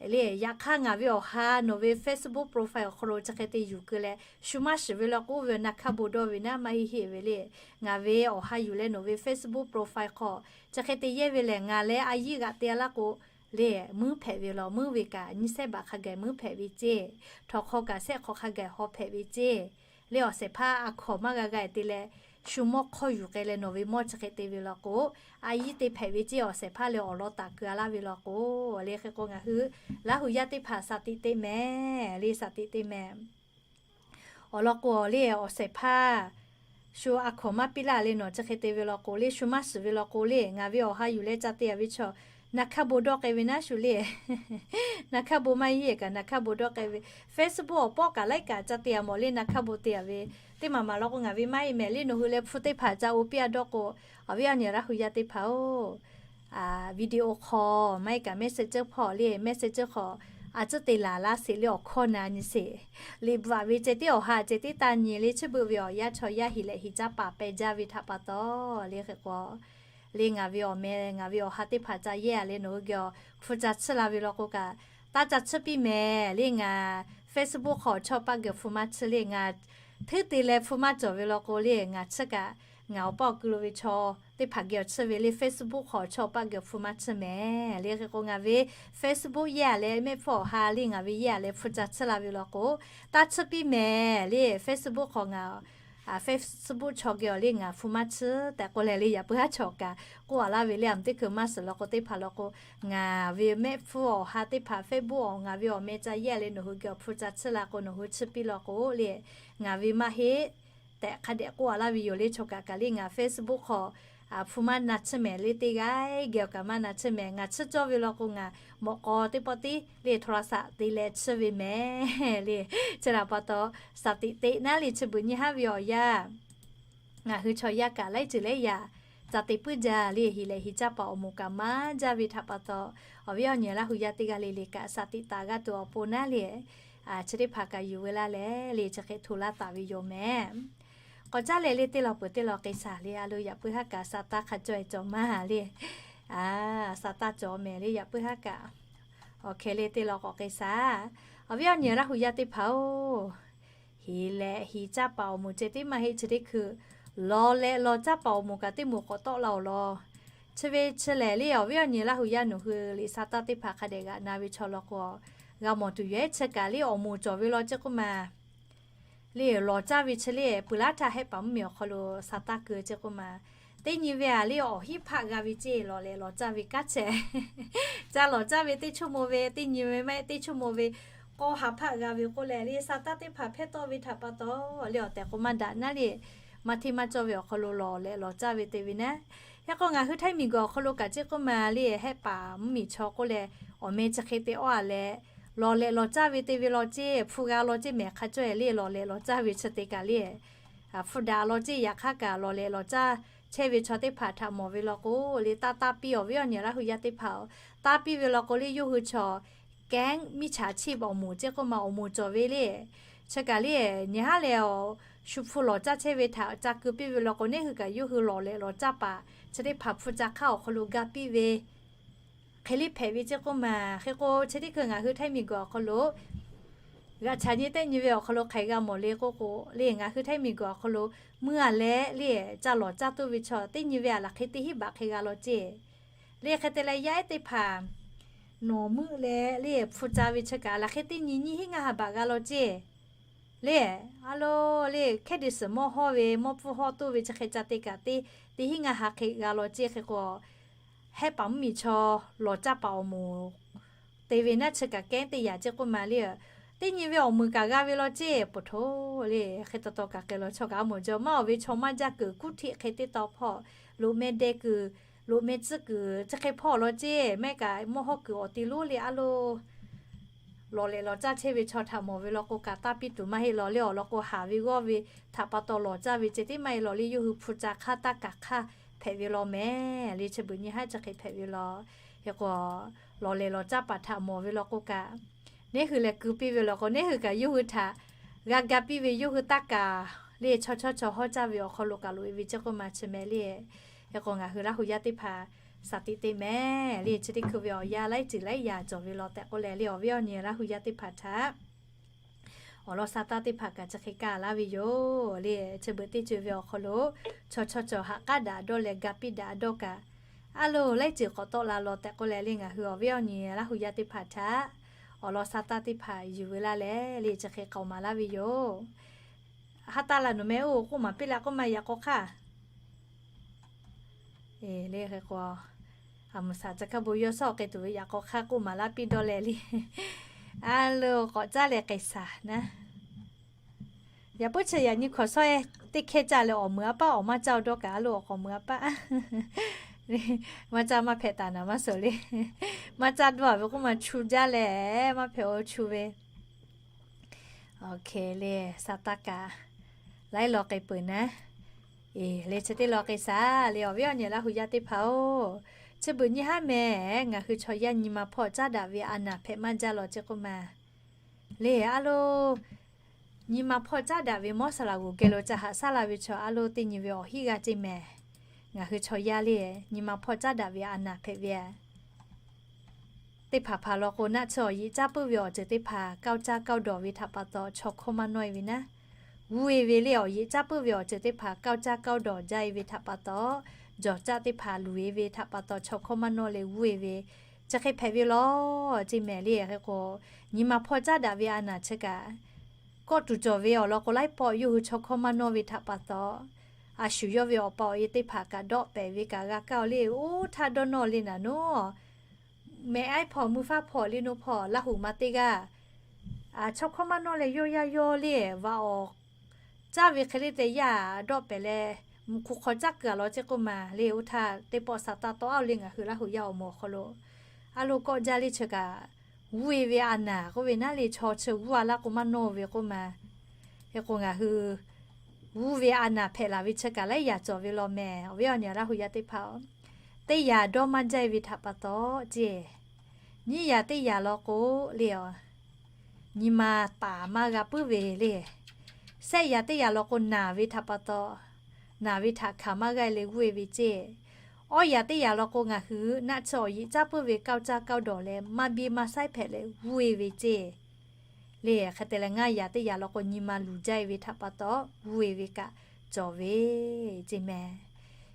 le, yaꞈ hk'aˇ ngaˬ ve awˬ ha nawˬ ve Facebook profile awˬ hk'aw lo chi hk'e te yuˬ keu leh, shu maˇ shiˍ ve law k'o, oˇ ve na hkaˇ bon dawˇ ve naˉ maˇ heˆ heˆ ve le. Ngaˬ ve awˬ ha yuˬ leh nawˬ ve Facebook profile hk'aw chi hk'e te yehˇ ve lehˬ, ngaˬ leh a yiˉ g'aꞈ te a laˇ k'o le, muiˉ hpehꞈ ve law, muiˉ ve kaꞈ nyiˇ shehˆ baꞈ hk'a gaˬ muiˉ hpehꞈ ve ceˇ, htawnˍ hk'aw kaꞈ shehˆ hk'awꞈ hk'a gaˬ haw hpehꞈ ve ceˇ le, awˬ shehˍ hpaˇ a hkawnˍ maˇ g'a g'a e te leh, shu mawˇ hk'awˇ yuˬ k'ai leh nawˬ ve mawˇ chi hk'e te ve law k'o, a yiˉ te hpehꞈ ve ceˇ awˬ shehˍ hpaˇ leh awˬ lawn taˍ keu a laˇ ve law k'o, le hk'e k'o ngaˬ hui Laˇ hu yaˇ teˇ hpaˍ shaˍ tiꞈ te mehˍ le, shaˍ tiꞈ te mehˍ. Awˬ lawn k'o le, awˬ shehˍ hpaˇ shu a hkawnˍ maˇ piˇ laˇ le, nawˬ chi hk'e te ve law k'o le, shu maˇ shiˍ ve law k'o le, ngaˬ ve awˬ ha yuˬ leh ca te a ve chaw na hkaˇ bon dawˇ k'ai ve naˉ shu le. Na hkaˇ bon maˇ heˆ kaꞈ na hkaˇ bon dawˇ k'ai ve, Facebook awˬ pawˆ kaꞈ laiˉ kaꞈ ca te a mawˬ le, na hkaˇ bon te a ve, teˇ maˬ maˬ law k'o ngaˬ ve maˇ heˆ mehˍ le, nawˬ hui leh hpu teˇ hpaˍ ca oˇ piˇ a dawˇ k'o, awˬ viˉ awˬ nyi Laˇ hu yaˇ teˇ hpaˍ-oˬ, video hk'aw maˇ heˆ kaꞈ Messenger hpawˇ le, Messenger hk'aw a tcuhˉ te laˬ laˇ sheˍ le, awˬ hkawˇ na nyi sheˍ. Liꞈ bvuhꞈ a ve ceh tiˉ awˬ ha ceh tiˉ taˇ nyi le, chi beuꞈ ve awˬ yanˇ chaw yaˇ hiˍ lehꞈ hiˍ caˇ paˍ peh jaˇ ve htaꞈ pa taw le hk'e k'o, le ngaˬ ve awˬ meh ngaˬ ve awˬ ha teˇ hpaˍ ca yehˇ a leh nawˬ hui geh awˬ hpu ca tsuhˇ la ve law k'o kaꞈ, taˇ ca tsuhˇ piˇ mehˍ le. Ngaˬ Facebook hk'aw chaw paˆ geh hpu maˇ tsuhˇ le, ngaˬ hteˇ te leh hpu maˇ cawˬ ve law k'o le, ngaˬ tsuhˇ kaꞈ ngaˬ awˬ paˇ awˬ ku lo ve chaw teˇ hpaˍ geh awˬ tsuhˇ ve le, Facebook hk'aw chaw paˆ geh hpu maˇ tsuhˇ mehˍ le. Hk'e k'o ngaˬ ve Facebook yehˇ a leh mehˆ hpfuhˇ awˬ ha le ngaˬ ve yehˇ a leh hpu ca tsuhˇ la ve law k'o, taˇ tsuhˇ piˇ mehˍ le. Facebook hk'aw ngaˬ Facebook chaw geh awˬ le ngaˬ hpu maˇ tsuhˇ tehꞈ k'oˆ leh le, yaꞈ puiˉ haˉ chaw kaꞈ k'oˆ a laˇ ve le, a mvuhˇ teˇ hkui maˇ shiˍ law k'o teˇ hpaˍ law k'o, ngaˬ ve mehˆ hpfuhˇ awˬ ha teˇ hpaˍ Facebook awˬ ngaˬ ve awˬ meh ca yehˇ a leh nawˬ hui geh awˬ hpu ca tsuhˇ la k'o nawˬ hui tsuhˇ piˇ law k'o le, ngaˬ ve maˇ heˆ tehꞈ hk'a dehꞈ k'oˆ a laˇ ve yoˬ le. Chaw kaꞈ kaꞈ le ngaˬ Facebook hk'aw hpu maˇ na tsuhˇ mehˍ le, teˇ g'aˇ geh awˬ kaꞈ maˇ na tsuhˇ mehˍ. Ngaˬ tsuhˇ cawˇ ve law k'o ngaˬ mawꞈ k'aw teˇ pawˆ tiˉ le โทรศัพท์ te leh tsuhˇ ve mehˍ le. Chi htaꞈ pa taw shaˍ tiꞈ teꞈ naˉ le, chi beuꞈ nyi haˉ ve awˬ yanˇ ngaˬ hui chaw yaˇ kaꞈ laiˉ ceuˬ laiˉ yaꞈ ca te puiˉ jaˇ le. Hiˍ lehꞈ hiˍ caˇ paˍ awˬ moˍ kaꞈ maˇ jaˇ ve htaꞈ pa taw, awˬ viˉ awˬ nyi Laˇ hu yaˇ teˇ g'aˇ le le kaꞈ shaˍ tiꞈ taˍ g'a tuˬ awˬ pon naˉ le, chi teˇ hpaˍ kaꞈ yuˬ ve laˇ leh le, chi hk'e hto laˇ taˍ ve yoˬ mehˍ. K'awꞈ caˉ leh le, teˇ law peuˬ teˇ law k'ai shaˍ le, a lo yaꞈ puiˉ haˉ kaꞈ sa taˇ hk'a cawˇ e cawˬ maˇ le. Sa taˇ cawˬ mehˍ le, yaꞈ puiˉ haˉ kaꞈ. Awˬ hkeh le, teˇ law k'awꞈ k'ai shaˍ. Awˬ viˉ awˬ nyi Laˇ hu yaˇ teˇ hpaˍ-oˬ, hiˍ lehꞈ hiˍ caˇ paˍ awˬ moˍ ceh tiˉ maˇ heˆ, chi teˇ hkui lawˬ lehꞈ lawˬ caˇ paˍ awˬ moˍ kaꞈ teˇ moˍ k'awꞈ tawˆ la awˬ lawn. Chi ve chi lehˬ le, awˬ viˉ awˬ nyi Laˇ hu yaˇ nawˬ hui liꞈ sa taˇ teˇ hpaˍ hk'a dehꞈ g'aꞈ na ve chaw law k'o, g'a mawˬ tuˬ yoˬ ehˉ. Chi kaꞈ le awˬ moˍ cawˬ ve law ceˇ k'oˆ ma le, lawˬ caˇ ve chi le, peuˬ laˇ htaˇ hehˆ paˍ mvuhˇ miˬ awˬ hk'aw lo sa taˇ keu ceˇ k'oˆ ma. Teˇ nyi ve a le, awˬ hinˉ hpaˆ g'a ve ceˇ, lawˬ lehꞈ lawˬ caˇ ve kanˉ chehˇ. Ca lawˬ caˇ ve teˇ ชั่วโมง ve, teˇ nyi ve maˇ heˆ teˇ ชั่วโมง ve, k'awˇ ha hpaˆ g'a ve k'oˆ leh le, sa taˇ teˇ hpaˍ hpehˇ tawˆ ve htaꞈ pa taw le, awˬ tehˬ k'o maˇ daꞈ naˉ le. Maˇ hteˇ maˇ cawˇ ve awˬ hk'aw lo lawˬ lehꞈ lawˬ caˇ ve te ve naˉ. Hk'e k'o ngaˬ hui Htaiˇ miˬguiˬ awˬ hk'aw lo kaꞈ ceˇ k'oˆ ma le, hehˆ paˍ mvuhˇ miˬ chaw k'oˆ leh awˬ meh chi hk'e te awˇ a leh, lawˬ lehꞈ lawˬ caˇ ve te ve law ceˇ, hpu g'a law ceˇ mehˍ hk'a cawˇ e le, lawˬ lehꞈ lawˬ caˇ ve chi te kaꞈ le, hpu daꞈ law ceˇ. Yaꞈ hk'aˇ kaꞈ lawˬ lehꞈ lawˬ caˇ chehˇ ve chaw teˇ hpaˍ htaꞈ mawˬ ve law k'o le, taˇ taˇ piˇ awˬ viˉ awˬ nyi Laˇ hu yaˇ teˇ hpaˍ-oˬ. Taˇ piˇ ve law k'o le, yawˇ hui chaw แก๊งมิจฉาชีพ awˬ moˍ ceˇ k'oˆ ma awˬ moˍ cawˬ ve le. Chi kaꞈ le, nyi haˉ lehˬ, shu hpu lawˬ caˇ chehˇ ve htaꞈ ca keu piˇ ve law k'o, neˇ hui kaꞈ yawˇ hui lawˬ lehˬ lawˬ caˇ paˍ chi teˇ hpaˍ hpu ca hk'aˇ awˬ hk'aw lo ga piˇ ve hk'e le hpehꞈ ve ceˇ k'oˆ ma. Hk'e k'o, chi teˇ hkui ngaˬ hui Htaiˇ miˬguiˬ awˬ hk'aw lo g'a chaꞈ nyi teˇ nyi ve awˬ hk'aw lo hk'aˬ g'a mawˬ le k'oˆ k'o le, ngaˬ hui Htaiˇ miˬguiˬ awˬ hk'aw lo meuˇ a leh le, ca lawˬ caˇ toˇ ve chaw teˇ nyi ve a laˬ hk'e teˇ hinˉ baꞈ hk'e g'a law ceˇ. Le hk'e te leh yaˇ ehˉ teˇ hpaˍ nawˬ meuˆ leh le hpu ca ve chi kaꞈ a laˬ hk'e teˇ nyi nyiˇ hinˉ ngaˇ ha baꞈ g'a law ceˇ. Le, a lo, le hkehˉ de suhˍ mawˇ hawˇ ve mawˇ pfuhˇ hawˇ toˇ ve chi hk'e ca te kaꞈ teˇ, teˇ hinˉ ngaˇ ha hk'e g'a law ceˇ. Hk'e k'o, hehˉ paˍ mvuhˇmiˬ chaw lawˬ caˇ paˍ awˬ moˍ te ve naˉ chi kaꞈ แก๊ง teˇ yaꞈ ceˇ k'oˆ ma le. Teˇ nyi ve awˬ moˍ kaꞈ g'a ve law ceˇ. Poˬ htoˇ le, hk'e taw taw kaꞈ hk'e law chaw kaꞈ a mawˬ jaw maˇ awˬ ve chaw maˇ jaˇ kuiˬ kuˉ htiˆ hk'e teˇ taw hpawˇ, loꞈ meh deh kuiˬ, loꞈ meh tcuhˉ kuiˬ chi hk'e hpawˇ law ceˇ. Mehˉ kaꞈ mawˇ hawˇ kuiˬ awˬ te lonˉ le a lo lawˬ lehˬ lawˬ caˇ chehˇ ve chaw htaꞈ mawˬ ve law k'o kaꞈ taˇ piˇ tuˬ maˇ heˆ law le. Awˬ lawn k'o, haˍ ve g'awˇ ve htaꞈ pa taw lawˬ caˇ ve ceh tiˉ maˇ heˆ law le, yawˇ hui hpu ca hk'aˇ taˇ kaˬ hk'aˇ hpehꞈ ve law mehˍ le. Chi beuꞈ nyi haˉ chi hk'e hpehꞈ ve law. Hk'e k'o, lawˬ lehˬ lawˬ caˇ paˍ htaꞈ mawˬ ve law k'o kaꞈ, neˇ hui leh keu piˇ ve law k'o, neˇ hui kaꞈ yawˇ hui htaꞈ g'a ga piˇ ve, yawˇ hui taˇ kaˬ le chaw chawˇ chaw hawˇ caˇ ve awˬ hk'aw lo kaꞈ loꞈ e ve ceˇ k'oˆ ma chi mehˍ le. Hk'e k'o, ngaˬ hui Laˇ hu yaˇ teˇ hpaˍ shaˍ tiꞈ te mehˍ le. Chi teˇ hkui ve awˬ yanˇ laiˉ ceuˬ laiˉ yaꞈ cawˬ ve law tehꞈ k'oˆ leh le, awˬ viˉ awˬ nyi Laˇ hu yaˇ teˇ hpaˍ htaꞈ awˬ lawn sa taˇ teˇ hpaˍ kaꞈ chi hk'e kaˇ laˇ ve yoˬ le. Chi beuꞈ teˇ ceuˬ ve awˬ hk'aw lo chaw chawˇ chaw haꞈ k'aˉ daꞈ dawˇ leh ga piˇ daꞈ dawˇ kaꞈ, a lo laiˉ ceuˬ k'awꞈ tawˆ la law tehꞈ k'oˆ leh le, ngaˬ hui awˬ viˉ awˬ nyi Laˇ hu yaˇ teˇ hpaˍ htaꞈ awˬ lawn sa taˇ teˇ hpaˍ yuˬ ve laˇ leh le, chi hk'e k'aoˍ maˍ laˇ ve yoˬ. Ha taˇ la nawˬ meh oˇ k'oˆ maˍ piˇ leh k'oˆ ma yaꞈ k'aw hk'aˇ le. Hk'e k'o, a muˍ saˍ ca hkaˇ bon yawˇ shawˉ k'ai tuˬ ve yaꞈ k'aw hk'aˇ k'oˆ maˍ laˇ piˇ dawˇ leh le. A lo k'awꞈ caˉ leh k'ai shaˍ naˉ. Yaꞈ puiˉ chi yaꞈ nyi hkawꞈ shawˉ ehˉ teˇ hkehˇ caˇ leh awˬ meuˍ a paˉ awˬ maˇ caˇ dawˇ kaꞈ a lo awˬ k'awꞈ meuˍ a paˉ maˇ caˇ maˇ hpehꞈ taˍ naˍ maˇ suhˍ le. Maˇ caˇ dawˇ a ve k'oˆ ma chu jaˇ leh maˇ hpehꞈ-o chu ve. Oˇ hk'e le, sa taˇ kaꞈ laiˉ law k'ai peuˬ naˉ. Eˬ, le chi teˇ law k'ai shaˍ le, awˬ viˉ awˬ nyi Laˇ hu yaˇ teˇ hpaˍ-oˬ. Chi beuꞈ nyi haˉ mehˍ, ngaˬ hui chaw yaˇ nyi ma hpawˇ caˉ daꞈ ve a naˍ hpehꞈ maˇ jaˇ law ceˇ k'oˆ ma le. A lo, nyi ma hpawˇ caˉ daꞈ ve mawˇ saˍ laꞈ g'oˍ geh lo ca haꞈ shaˉ la ve chaw a lo teˇ nyi ve awˬ hinˉ g'aˇ ceˇ mehˍ. Ngaˬ hui chaw yaˇ le, nyi ma hpawˇ caˉ daꞈ ve a naˍ hpehꞈ ve teˇ hpaˍ hpaˍ law k'o, naˆ tsuhˇ awˬ yeꞈ caˉ puiˉ ve awˬ ceuˬ teˇ hpaˍ kawˇ caˇ kawˇ dawˬ ve htaꞈ pa taw chaw hkawˇ maˇ nawˇ e ve naˉ. G'uˇ e ve le, awˬ yeꞈ caˉ puiˉ ve awˬ ceuˬ teˇ hpaˍ kawˇ caˇ kawˇ dawˬ jaˇ e ve htaꞈ pa taw, jawˬ caˆ teˇ hpaˍ luˬ e ve htaꞈ pa taw chaw hkawˇ maˇ nawˇ leh g'uˇ e ve, chi hk'e hpehꞈ ve law ceˇ mehˍ le. Hk'e k'o, nyi ma hpawˇ caˉ daꞈ ve a naˍ chi kaꞈ kawˆ tuˬ cawˬ ve awˬ lawn k'o, laiˉ pawˆ yawˇ hui chaw hkawˇ maˇ nawˇ ve htaꞈ pa taw, a shu yawˇ ve awˬ pa awˬ e teˇ hpaˍ kaꞈ dawˆ pehˍ ve kaꞈ g'a kaˇ-o le. Oˇ htaˇ dawˇ nawˇ le naˍ noˉ mehˍ aiˉ hpawˇ mvuhˇ faˉ hpawˇ le naw hpawˇ Laˇ hu ma teˇ g'aˇ, chaw hkawˇ maˇ nawˇ leh yawˇ yaˇ yawˇ le, vaꞈ awˬ caˇ ve hk'e le te yaˇ dawˆ pehˍ leh, mvuhˇ hk'u hk'aw caˇ kuiˬ a law ceˇ k'oˆ ma le. Oˇ htaˇ teˇ pawˆ sa taˇ tawˆ a le, ngaˬ hui Laˇ hu yaˇ awˬ moˍ awˬ hk'aw lo a lo kawˆ jaˇ le chi kaꞈ, g'uˇ e ve a naˍ k'oˆ ve naˉ le, chaw chi g'uˇ a laˇ k'o maˇ nawˇ ve k'oˆ ma. Hk'e k'o, ngaˬ hui g'uˇ ve a naˍ hpehꞈ laˬ ve chi kaꞈ laiˉ yaꞈ cawˬ ve law mehˍ, awˬ viˉ awˬ nyi Laˇ hu yaˇ teˇ hpaˍ-oˬ. Teˇ yaꞈ dawˇ maˇ jaˇ e ve htaꞈ pa taw ceˇ, nyiˇ yaꞈ teˇ yaꞈ law k'o le, nyi ma taˍ maˇ g'a puiˉ ve le. Shehˆ yaꞈ teˇ yaꞈ law k'o naˬ ve htaꞈ pa taw, naˬ ve htaꞈ hkanˍ maˇ g'a e leh g'uˇ e ve ceˇ. Awˇ yaꞈ teˇ yaꞈ law k'o, ngaˬ hui naˆ tsuhˇ awˬ yeꞈ caˉ puiˉ ve kawˇ caˇ kawˇ dawˬ leh maˇ biˇ maˇ saiˉ hpehꞈ leh g'uˇ e ve ceˇ. Le hk'e te leh, ngaˇ yaꞈ teˇ yaꞈ law k'o, nyi ma luˬ jaˇ e ve htaꞈ pa taw g'uˇ e ve kaꞈ cawˬ ve ceˇ mehˍ.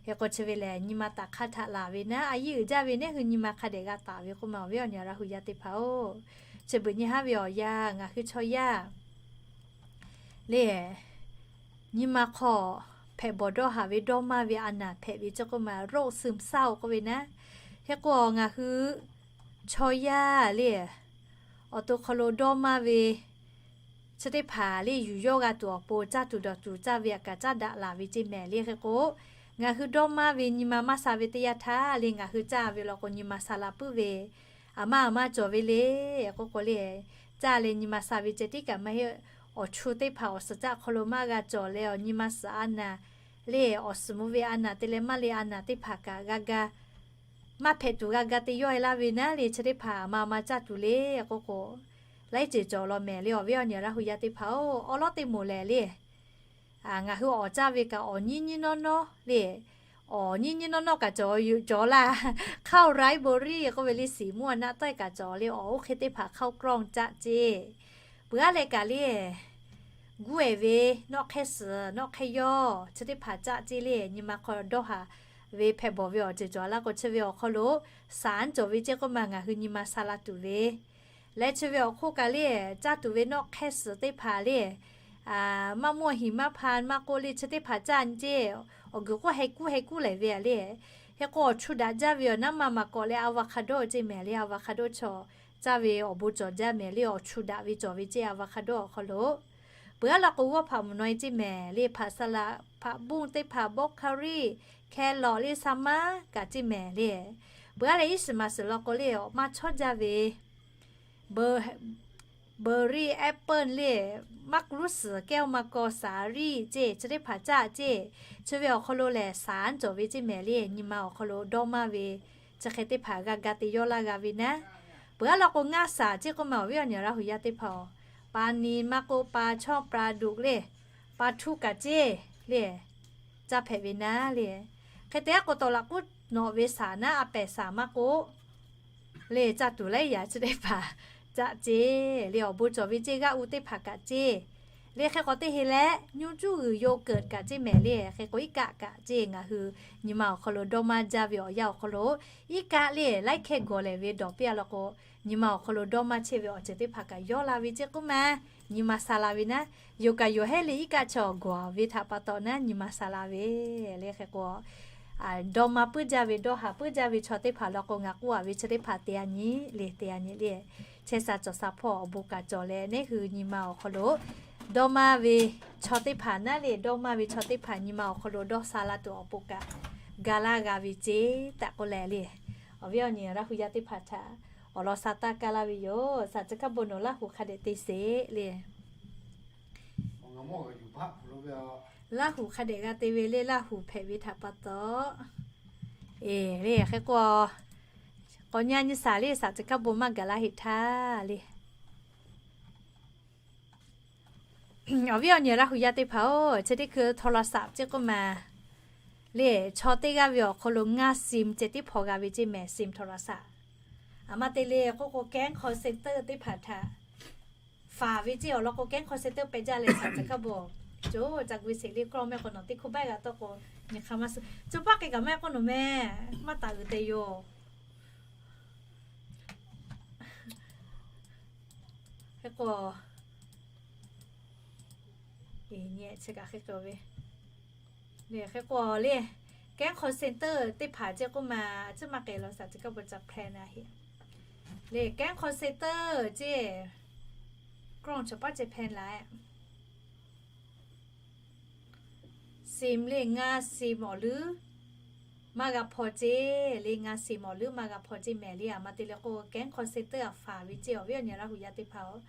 Hk'e k'o, chi ve lehˬ, nyi ma taˍ hk'aˇ htaꞈ laˬ ve naˉ, a yiˇ uiˍ jaˇ ve neˇ hui nyi ma hk'a dehꞈ g'a taˍ ve k'oˆ ma, awˬ viˉ awˬ nyi Laˇ hu yaˇ teˇ hpaˍ-oˬ. Chi beuꞈ nyi haˉ ve awˬ yanˇ, ngaˬ hui chaw yaˇ le, nyi ma hk'aw hpehꞈ bawˬ dawˇ haˍ ve dawˇ maˇ ve a naˍ hpehꞈ ve ceˇ k'oˆ ma, โรคซึมเศร้า k'oˆ ve naˉ. Hk'e k'o, ngaˬ hui chaw yaˇ le, awˬ to hk'aw lo dawˇ maˇ ve chi teˇ hpaˍ le, yuˬ yawˇ g'a tuˬ awˬ pon caˇ tuˬ dawˬ tuˬ caˇ ve aꞈ kaꞈ caˉ daꞈ laˬ ve ceˇ mehˍ le. Hk'e k'o, ngaˬ hui dawˇ maˇ ve nyi ma maˇ sha ve teˇ yanˇ htaˇ le, ngaˬ hui caˇ ve law k'o, nyi ma sha la puiˉ ve, aˬ maˇ aˬ maˇ cawˬ ve le. K'oˆ k'o le, caˇ leh nyi ma sha ve ceh tiˉ kaꞈ maˇ heˆ. Awˬ chu teˇ hpaˍ awˬ suhˍ caˆ hk'aw lo maˇ g'a cawˬ leh, awˬ nyi ma suhˍ a naˍ le awˬ suhˍ mvuh ve a naˍ te leh maˇ le a naˍ teˇ hpaˍ kaꞈ g'a ga, maˇ hpehꞈ tuˬ g'a ga te yawˇ e laˇ ve naˉ le, chi teˇ hpaˍ ma ma caˇ tuˬ le k'oˆ k'o, laiˉ ceuˬ cawˬ law mehˍ le. Awˬ viˉ awˬ nyi Laˇ hu yaˇ teˇ hpaˍ-oˬ, awˉ lawˉ teˇ moˍ lehˬ le, ngaˬ hui awˬ caˇ ve kaꞈ awˬ nyiˇ nyiˇ nawˉ nawˉ le, awˬ nyiˇ nyiˇ nawˉ nawˉ kaꞈ cawˬ, cawˬ laˇ. ข้าวไรซ์เบอร์รี่ k'oˆ ve le, siˍ muˇ a naˆ tawehˇ kaꞈ cawˬ le, awˬ oˇ hk'e teˇ hpaˍ ข้าวกล้อง caˆ ceˇ. Peuˬ aˉ leh kaꞈ le, guˇ ehˍ ve nawˆ hk'ehˇ suhˍ nawˆ hk'ehˇ yawˇ chi teˇ hpaˍ caˆ ceˇ le. Nyi ma hk'aw dawˇ haˍ ve hpehꞈ bawˬ ve awˬ ceuˬ cawˬ laˇ k'o, chi ve awˬ hk'aw lo saˍ anˉ cawˬ ve ceˇ k'oˆ ma ngaˬ hui nyi ma sha la tuˬ ve leh, chi ve awˬ hk'oˆ kaꞈ le, caˇ tuˬ ve nawˆ hk'ehˇ suhˍ teˇ hpaˍ le, maˇ mawˇ hiˍ maˇ hpa maˇ k'oˆ le, chi teˇ hpaˍ caˇ nyi ceˇ. Awˬ guiˬ k'oˆ heh kuˉ heh kuˉ lehˬ ve a le, hk'e k'o awˬ chu daꞈ jaˇ ve awˬ naˉ ma maˍ k'awꞈ leh อะโวคาโด ceˇ mehˍ le. อะโวคาโด chaw caˇ ve awˬ bon cawˬ jaˇ mehˍ le, awˬ chu daꞈ ve cawˬ ve ceˇ อะโวคาโด awˬ hk'aw lo. Peuˬ aˉ law k'o g'awˇ hpaꞈ mvuhˬ naw e ceˇ mehˍ le, hpaꞈ saˍ laꞈ hpaꞈ buˇ teˇ hpaˍ, บรอกโคลี แครอท le, sa maˉ kaꞈ ceˇ mehˍ le. Peuˬ aˉ leh iˉ shiˍ maˍ shiˍ law k'o le, awˬ maˇ chawˇ jaˇ ve เบอร์รี่ แอปเปิ้ล le, maˇ k'luˉ suhˍ แก้วมังกร สาลี่ ceˇ, chi teˇ hpaˍ caˇ ceˇ. Chi ve awˬ hk'aw lo lehˬ saˍ anˉ cawˬ ve ceˇ mehˍ le. Nyi ma awˬ hk'aw lo dawˇ maˇ ve chi hk'e teˇ hpaˍ g'a ga te yawˇ laˇ g'a ve naˉ. Peuˬ aˉ law k'o ngaˇ saˍ ceˇ k'oˆ ma, awˬ viˉ awˬ nyi Laˇ hu yaˇ teˇ hpaˍ-oˬ, ปลานิล maˇ k'oˆ ปลาช่อน ปลาดุก le, ปลาทู kaꞈ ceˇ le, caˇ hpehꞈ ve naˉ le. Hk'e te aˉ k'o tawˍ laꞈ k'uˉ nawꞈ ve saˍ naˉ, a pehˍ saˍ maˇ k'oˆ le, caˇ tuˬ laiˉ yaꞈ chi teˇ hpaˍ caˇ ceˇ le. Awˬ bon cawˬ ve ceˇ, g'aˇ u teˇ hpaˍ kaꞈ ceˇ le. Hk'e k'awꞈ teˇ he leh นมข้นจืด yogurt kaꞈ ceˇ mehˍ le. Hk'e k'o iˉ kaˆ kaꞈ ceˇ, ngaˬ hui nyi ma awˬ hk'aw lo dawˇ maˇ jaˇ ve awˬ yanˇ awˬ hk'aw lo iˉ kaˆ le laiˉ hkehˇ gawˬ lehˬ ve dawˬ piˇ a law k'o, nyi ma awˬ hk'aw lo dawˇ maˇ chehˇ ve awˬ ceuˬ teˇ hpaˍ kaꞈ yawˇ la ve ceˇ k'oˆ ma, nyi ma sha la ve naˉ. Yoˬ kaꞈ yoˬ hehˉ le iˉ kaˆ chaw gawˬ ve htaꞈ pa taw naˉ nyi ma sha la ve le. Hk'e k'o dawˇ maˇ puiˉ jaˇ ve, dawˇ haˍ puiˉ jaˇ ve chaw teˇ hpaˍ law k'o, ngaˬ k'oˆ a ve chi teˇ hpaˍ te a nyi le, te a nyi le. Chehˇ sha cawˬ sha hpawˇ awˬ bon kaꞈ cawˬ leh, neˉ hui nyi ma awˬ hk'aw lo dawˇ maˇ ve chaw teˇ hpaˍ naˉ le, dawˇ maˇ ve chaw teˇ hpaˍ nyi ma awˬ hk'aw lo dawˇ sha la tuˬ awˬ pon kaꞈ ga laˇ g'a ve ceˇ tehꞈ k'oˆ leh le. Awˬ viˉ awˬ nyi Laˇ hu yaˇ teˇ hpaˍ htaꞈ awˬ lawn sha taˇ kaˇ laˇ ve yoˬ. Saˍ tcuh hkaˇ bon nawˬ Laˇ hu hk'a dehꞈ te sheˍ le. Laˇ hu hk'a dehꞈ g'a te ve le, Laˇ hu hpehꞈ ve htaꞈ pa taw. Eˬ le, hk'e k'o k'awꞈ nyi a nyi saˍ le, saˍ tcuh hkaˇ bon maˇ gaˬ laˇ heˆ htaˇ le. Awˬ viˉ awˬ nyi Laˇ hu yaˇ teˇ hpaˍ-oˬ, chi teˇ hkui โทรศัพท์ ceˇ k'oˆ ma le, chaw teˇ g'aˇ ve awˬ hk'aw lo ngaˇ ซิม ceh tiˉ hpaw g'a ve ceˇ mehˍ, ซิม โทรศัพท์. Aˬ ma te le k'oˆ k'o แก๊ง call center teˇ hpaˍ htaꞈ faˍ ve ceˇ. Awˬ lawn k'o แก๊ง call center peh jaˇ leh saˍ tcuh hkaˇ bon co ca gu sheˍ le, กล้อง mehˆ k'o nawˬ teˇ hkui baiˇ g'a tawˇ k'o, nyi hk'a maˇ suh co paˆ k'ai kaꞈ mehˆ k'o nawˬ meh maˇ taˍ uiˍ te yoˬ. Hk'e k'o, nyi chi kaꞈ hk'e k'o ve, hk'e k'o le, แก๊ง call center teˇ hpaˍ ceˇ k'oˆ ma, a ciˉ maˇ k'ai law saˍ tcuh hkaˇ bon ca hpeh na heˆ le. แก๊ง call center ceˇ, กล้อง chaw paˉ ceh hpeh la ซิม le ngaˇ ซิม awˬ leuˉ maˇ g'a hpaw ceˇ le, ngaˇ ซิม awˬ leuˉ maˇ g'a hpaw ceˇ mehˍ le. Aˬ ma te le k'o แก๊ง call center aꞈ faˍ ve ceˇ, awˬ viˉ awˬ nyi Laˇ hu yaˇ teˇ hpaˍ-oˬ.